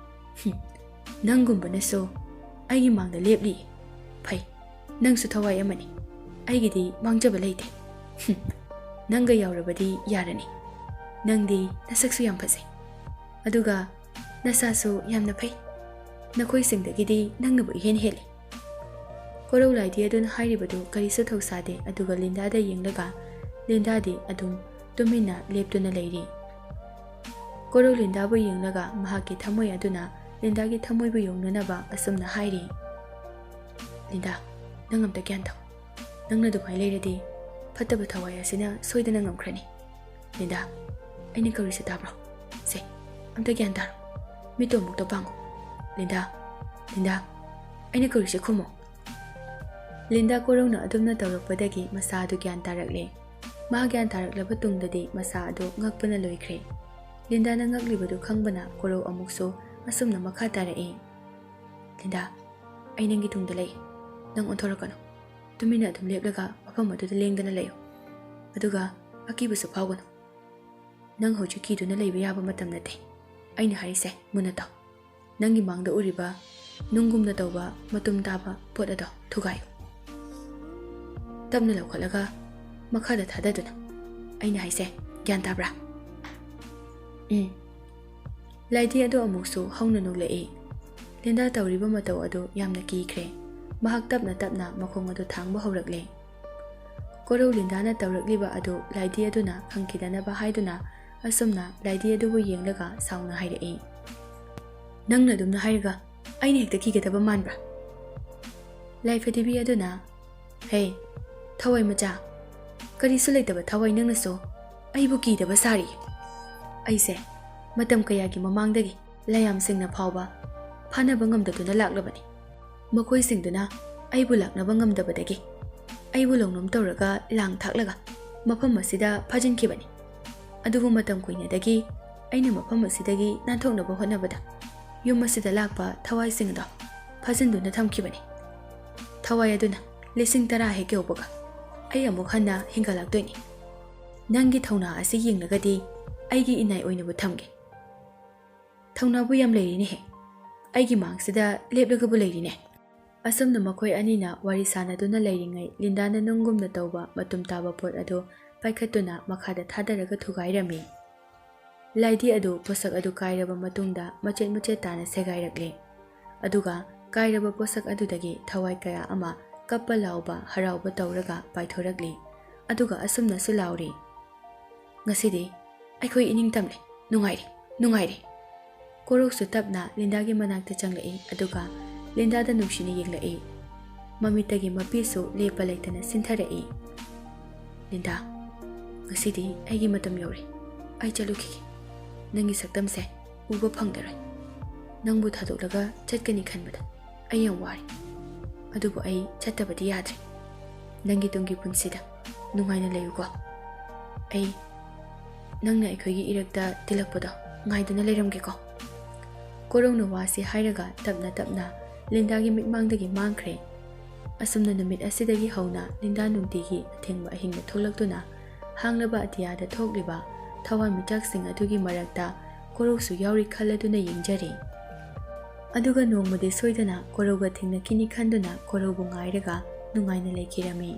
"ꯍꯨꯝ, ꯅꯪꯒꯨꯝꯕꯅꯁꯨ ꯑꯩꯒꯤ ꯃꯥꯡꯗ ꯂꯦꯞꯂꯤ꯫ ꯐꯩ, ꯅꯪꯁꯨ ꯊꯋꯥꯏ ꯑꯃꯅꯤ꯫ ꯑꯩꯒꯤꯗꯤ ꯃꯥꯡꯖꯕ ꯂꯩꯇꯦ꯫ ꯍꯨꯝ, ꯅꯪꯒ ꯌꯥꯎꯔꯕꯗꯤ ꯌꯥꯔꯅꯤ꯫ ꯅꯪꯗꯤ ꯅꯁꯛꯁꯨ ꯌꯥꯝ ꯐꯖꯩ꯫ ꯑꯗꯨꯒ ꯅꯁꯥꯁꯨ ꯌꯥꯝꯅ ꯐꯩ꯫ ꯅꯈꯣꯏꯁꯤꯡꯗꯒꯤꯗꯤ ꯅꯪꯅꯕꯨ ꯏꯍꯦꯟ ꯍꯦꯜꯂꯤ꯫" ꯀꯣꯔꯧ ꯂꯥꯏꯙꯤ ꯑꯗꯨꯅ ꯍꯥꯏꯔꯤꯕꯗꯨ ꯀꯔꯤꯁꯨ ꯊꯧꯁꯥꯗꯦ, ꯑꯗꯨꯒ ꯂꯤꯟꯗꯥꯗ ꯌꯦꯡꯂꯒ ꯂꯤꯟꯗꯥꯗꯤ ꯑꯗꯨꯝ ꯇꯨꯃꯤꯟꯅ ꯂꯦꯞꯇꯨꯅ ꯂꯩꯔꯤ꯫ ꯀꯣꯔꯧ ꯂꯤꯟꯗꯥꯕꯨ ꯌꯦꯡꯂꯒ ꯃꯍꯥꯛꯀꯤ ꯊꯃꯣꯏ ꯑꯗꯨꯅ ꯂꯤꯟꯗꯥꯒꯤ ꯊꯃꯣꯏꯕꯨ ꯌꯧꯅꯅꯕ ꯑꯁꯨꯝꯅ ꯍꯥꯏꯔꯤ, "ꯂꯤꯟꯗꯥ, ꯅꯪ ꯑꯝꯇ ꯒ꯭ꯌꯥꯟ ꯇꯧ꯫ ꯅꯪꯅ ꯑꯗꯨꯃꯥꯏꯅ ꯂꯩꯔꯗꯤ ꯐꯠꯇꯕ ꯊꯋꯥꯏ ꯑꯁꯤꯅ ꯁꯣꯏꯗꯅ ꯉꯝꯈ꯭ꯔꯅꯤ꯫ ꯂꯤꯟꯗꯥ, ꯑꯩꯅ ꯀꯧꯔꯤꯁꯦ ꯇꯥꯕ꯭ꯔꯣ? ꯁꯦ, ꯑꯝꯇ ꯒ꯭ꯌꯥꯟ ꯇꯥꯔꯣ꯫ ꯃꯤꯠꯇꯣ ꯑꯃꯨꯛꯇ ꯄꯥꯡꯉꯣ꯫ ꯂꯤꯟꯗꯥ, ꯂꯤꯟꯗꯥ, ꯑꯩꯅ ꯀꯧꯔꯤꯁꯦ ꯈꯨꯝꯃꯣ꯫" ꯂꯤꯟꯗꯥ ꯀꯣꯔꯧꯅ ꯑꯗꯨꯝꯅ ꯇꯧꯔꯛꯄꯗꯒꯤ ꯃꯁꯥ ꯑꯗꯨ ꯒ꯭ꯌꯥꯟ ꯇꯥꯔꯛꯂꯦ꯫ ꯃꯥ ꯒ꯭ꯌꯥꯟ ꯇꯥꯔꯛꯂꯕ ꯇꯨꯡꯗꯗꯤ ꯃꯁꯥ ꯑꯗꯨ ꯉꯛꯄꯅ ꯂꯣꯏꯈ꯭ꯔꯦ꯫ ꯂꯤꯟꯗꯥꯅ ꯉꯛꯂꯤꯕꯗꯨ ꯈꯪꯕꯅ ꯀꯣꯔꯧ ꯑꯃꯨꯛꯁꯨ ꯑꯁꯨꯝꯅ ꯃꯈꯥ ꯇꯥꯔꯛꯏ, "ꯂꯤꯟꯗꯥ, ꯑꯩ ꯅꯪꯒꯤ ꯇꯨꯡꯗ ꯂꯩ꯫ ꯅꯪ ꯑꯣꯟꯊꯣꯔꯛꯀꯅꯨ꯫ ꯇꯨꯃꯤꯟꯅ ꯑꯗꯨꯝ ꯂꯦꯞꯂꯒ ꯃꯐꯝ ꯑꯗꯨꯗ ꯂꯦꯡꯗꯅ ꯂꯩꯌꯨ꯫ ꯑꯗꯨꯒ ꯑꯀꯤꯕꯁꯨ ꯐꯥꯎꯒꯅꯨ꯫ ꯅꯪ ꯍꯧꯖꯤꯛ ꯀꯤꯗꯨꯅ ꯂꯩꯕ ꯌꯥꯕ ꯃꯇꯝ ꯅꯠꯇꯦ꯫ ꯑꯩꯅ ꯍꯥꯏꯔꯤꯁꯦ ꯃꯨꯟꯅ ꯇꯥꯎ꯫ ꯅꯪꯒꯤ ꯃꯥꯡꯗ ꯎꯔꯤꯕ ꯅꯨꯡꯒꯨꯝꯅ ꯇꯧꯕ ꯃꯇꯨꯝ ꯇꯥꯕ ꯄꯣꯠ ꯑꯗꯣ ꯊꯨꯒꯥꯏꯌꯨ꯫ ꯇꯞꯅ ꯂꯧꯈꯠꯂꯒ ꯃꯈꯥꯗ ꯊꯥꯗꯗꯨꯅ꯫ ꯑꯩꯅ ꯍꯥꯏꯁꯦ ꯒ꯭ꯌꯥꯟ ꯇꯥꯕ꯭ꯔꯥ?" ꯎꯝ꯫ ꯂꯥꯏꯙꯤ ꯑꯗꯨ ꯑꯃꯨꯛꯁꯨ ꯍꯧꯅ ꯅꯣꯛꯂꯛꯏ꯫ ꯂꯤꯟꯗꯥ ꯇꯧꯔꯤꯕ ꯃꯇꯧ ꯑꯗꯨ ꯌꯥꯝꯅ ꯀꯤꯈ꯭ꯔꯦ꯫ ꯃꯍꯥꯛ ꯇꯞꯅ ꯇꯞꯅ ꯃꯈꯣꯡ ꯑꯗꯨ ꯊꯥꯡꯕ ꯍꯧꯔꯛꯂꯦ꯫ ꯀꯣꯔꯧ ꯂꯤꯟꯗꯥꯅ ꯇꯧꯔꯛꯂꯤꯕ ꯑꯗꯨ ꯂꯥꯏꯙꯤ ꯑꯗꯨꯅ ꯈꯪꯈꯤꯗꯅꯕ ꯍꯥꯏꯗꯨꯅ ꯑꯁꯨꯝꯅ ꯂꯥꯏꯙꯤ ꯑꯗꯨꯕꯨ ꯌꯦꯡꯂꯒ ꯁꯥꯎꯅ ꯍꯥꯏꯔꯛꯏ, "ꯅꯪꯅ ꯑꯗꯨꯝꯅ ꯍꯥꯏꯔꯒ ꯑꯩꯅ ꯍꯦꯛꯇ ꯀꯤꯒꯗꯕ ꯃꯥꯟꯕ꯭ꯔꯥ?" ꯂꯥꯏꯐꯗꯤꯕꯤ ꯑꯗꯨꯅ, "ꯍꯦ, ꯊꯋꯥꯏ ꯃꯆꯥ, ꯀꯔꯤꯁꯨ ꯂꯩꯇꯕ ꯊꯋꯥꯏ ꯅꯪꯅꯁꯨ ꯑꯩꯕꯨ ꯀꯤꯗꯕ ꯁꯥꯔꯤ꯫ ꯑꯩꯁꯦ ꯃꯇꯝ ꯀꯌꯥꯒꯤ ꯃꯃꯥꯡꯗꯒꯤ ꯂꯥꯏꯌꯥꯝꯁꯤꯡꯅ ꯐꯥꯎꯕ ꯐꯥꯅꯕ ꯉꯝꯗꯗꯨꯅ ꯂꯥꯛꯂꯕꯅꯤ꯫ ꯃꯈꯣꯏꯁꯤꯡꯗꯨꯅ ꯑꯩꯕꯨ ꯂꯥꯛꯅꯕ ꯉꯝꯗꯕꯗꯒꯤ ꯑꯩꯕꯨ ꯂꯧꯅꯝ ꯇꯧꯔꯒ ꯂꯥꯡ ꯊꯥꯛꯂꯒ ꯃꯐꯝ ꯑꯁꯤꯗ ꯐꯥꯖꯤꯟꯈꯤꯕꯅꯤ꯫ ꯑꯗꯨꯕꯨ ꯃꯇꯝ ꯀꯨꯏꯅꯗꯒꯤ ꯑꯩꯅ ꯃꯐꯝ ꯑꯁꯤꯗꯒꯤ ꯅꯥꯟꯊꯣꯛꯅꯕ ꯍꯣꯠꯅꯕꯗ ꯌꯨꯝ ꯑꯁꯤꯗ ꯂꯥꯛꯄ ꯊꯋꯥꯏꯁꯤꯡꯗꯣ ꯐꯥꯖꯤꯟꯗꯨꯅ ꯊꯝꯈꯤꯕꯅꯤ꯫ ꯊꯋꯥꯏ ꯑꯗꯨꯅ ꯂꯤꯁꯤꯡ ꯇꯔꯥ ꯍꯦꯛ ꯌꯧꯕꯒ ꯑꯩ ꯑꯃꯨꯛ ꯍꯟꯅ ꯍꯤꯡꯒꯠꯂꯛꯇꯣꯏꯅꯤ꯫ ꯅꯪꯒꯤ ꯊꯧꯅꯥ ꯑꯁꯤ ꯌꯦꯡꯂꯒꯗꯤ ꯑꯩꯒꯤ ꯏꯅꯥꯏ ꯑꯣꯏꯅꯕꯨ ꯊꯝꯒꯦ꯫ ꯊꯧꯅꯥꯕꯨ ꯌꯥꯝ ꯂꯩꯔꯤꯅꯦꯍꯦ꯫ ꯑꯩꯒꯤ ꯃꯥꯡꯁꯤꯗ ꯂꯦꯞꯂꯒꯕꯨ ꯂꯩꯔꯤꯅꯦ꯫ ꯑꯁꯨꯝꯅ ꯃꯈꯣꯏ ꯑꯅꯤꯅ ꯋꯥꯔꯤ ꯁꯥꯟꯅꯗꯨꯅ ꯂꯩꯔꯤꯉꯩ, ꯂꯤꯟꯗꯥꯅ ꯅꯨꯡꯒꯨꯝꯅ ꯇꯧꯕ ꯃꯇꯨꯝ ꯇꯥꯕ ꯄꯣꯠ ꯑꯗꯨ ꯄꯥꯏꯈꯠꯇꯨꯅ ꯃꯈꯥꯗ ꯊꯥꯗꯔꯒ ꯊꯨꯒꯥꯏꯔꯝꯃꯤ꯫ ꯂꯥꯏꯙꯤ ꯑꯗꯨ ꯄꯣꯠꯁꯛ ꯑꯗꯨ ꯀꯥꯏꯔꯕ ꯃꯇꯨꯡꯗ ꯃꯆꯦꯠ ꯃꯆꯦꯠ ꯇꯥꯅ ꯁꯦꯒꯥꯏꯔꯛꯂꯦ꯫ ꯑꯗꯨꯒ ꯀꯥꯏꯔꯕ ꯄꯣꯠꯁꯛ ꯑꯗꯨꯗꯒꯤ ꯊꯋꯥꯏ ꯀꯌꯥ ꯑꯃ ꯀꯞꯄ ꯂꯥꯎꯕ, ꯍꯔꯥꯎꯕ ꯇꯧꯔꯒ ꯄꯥꯏꯊꯣꯔꯛꯂꯤ꯫ ꯑꯗꯨꯒ ꯑꯁꯨꯝꯅꯁꯨ ꯂꯥꯎꯔꯤ, "ꯉꯁꯤꯗꯤ ꯑꯩꯈꯣꯏ ꯏꯅꯤꯡꯇꯝꯂꯦ, ꯅꯨꯡꯉꯥꯏꯔꯦ, ꯅꯨꯡꯉꯥꯏꯔꯦ!" ꯀꯣꯔꯧꯁꯨ ꯇꯞꯅ ꯂꯤꯟꯗꯥꯒꯤ ꯃꯅꯥꯛꯇ ꯆꯪꯂꯛꯏ, ꯑꯗꯨꯒ ꯂꯤꯟꯗꯥꯗ ꯅꯨꯡꯁꯤꯅ ꯌꯦꯡꯂꯛꯏ꯫ ꯃꯃꯤꯠꯇꯒꯤ ꯃꯄꯤꯁꯨ ꯂꯦꯞꯄ ꯂꯩꯇꯅ ꯁꯤꯟꯊꯔꯛꯏ꯫ "ꯂꯤꯟꯗꯥ, ꯉꯁꯤꯗꯤ ꯑꯩꯒꯤ ꯃꯇꯝ ꯌꯧꯔꯦ꯫ ꯑꯩ ꯆꯠꯂꯨꯈꯤꯒꯦ꯫ ꯅꯪꯒꯤ ꯁꯛꯇꯝꯁꯦ ꯎꯕ ꯐꯪꯂꯔꯣꯏ꯫ ꯅꯪꯕꯨ ꯊꯥꯗꯣꯛꯂꯒ ꯆꯠꯀꯅꯤ ꯈꯟꯕꯗ ꯑꯩ ꯌꯥꯝ ꯋꯥꯔꯦ꯫ ꯑꯗꯨꯕꯨ ꯑꯩ ꯆꯠꯇꯕꯗꯤ ꯌꯥꯗ꯭ꯔꯦ꯫ ꯅꯪꯒꯤ ꯇꯨꯡꯒꯤ ꯄꯨꯟꯁꯤꯗ ꯅꯨꯡꯉꯥꯏꯅ ꯂꯩꯌꯨꯀꯣ꯫ ꯑꯩ ꯅꯪꯅ ꯑꯩꯈꯣꯏꯒꯤ ꯏꯔꯛꯇ ꯇꯤꯜꯂꯛꯄꯗꯣ ꯉꯥꯏꯗꯨꯅ ꯂꯩꯔꯝꯒꯦꯀꯣ꯫" ꯀꯣꯔꯧꯅ ꯋꯥꯁꯤ ꯍꯥꯏꯔꯒ ꯇꯞꯅ ꯇꯞꯅ ꯂꯤꯟꯗꯥꯒꯤ ꯃꯤꯠꯃꯥꯡꯗꯒꯤ ꯃꯥꯡꯈ꯭ꯔꯦ꯫ ꯑꯁꯨꯝꯅ ꯅꯨꯃꯤꯠ ꯑꯁꯤꯗꯒꯤ ꯍꯧꯅ ꯂꯤꯟꯗꯥ ꯅꯨꯡꯇꯤꯒꯤ ꯑꯊꯦꯡꯕ ꯑꯍꯤꯡꯗ ꯊꯣꯛꯂꯛꯇꯨꯅ ꯍꯥꯡꯂꯕ ꯑꯇꯤꯌꯥꯗ ꯊꯣꯛꯂꯤꯕ ꯊꯋꯥꯟꯃꯤꯆꯥꯛꯁꯤꯡ ꯑꯗꯨꯒꯤ ꯃꯔꯛꯇ ꯀꯣꯔꯧꯁꯨ ꯌꯥꯎꯔꯤ ꯈꯜꯂꯗꯨꯅ ꯌꯦꯡꯖꯔꯤ꯫ ꯑꯗꯨꯒ ꯅꯣꯡꯃꯗꯤ ꯁꯣꯏꯗꯅ ꯀꯣꯔꯧꯒ ꯊꯦꯡꯅꯈꯤꯅꯤ ꯈꯟꯗꯨꯅ ꯀꯣꯔꯧꯕꯨ ꯉꯥꯏꯔꯒ ꯅꯨꯡꯉꯥꯏꯅ ꯂꯩꯈꯤꯔꯝꯃꯤ꯫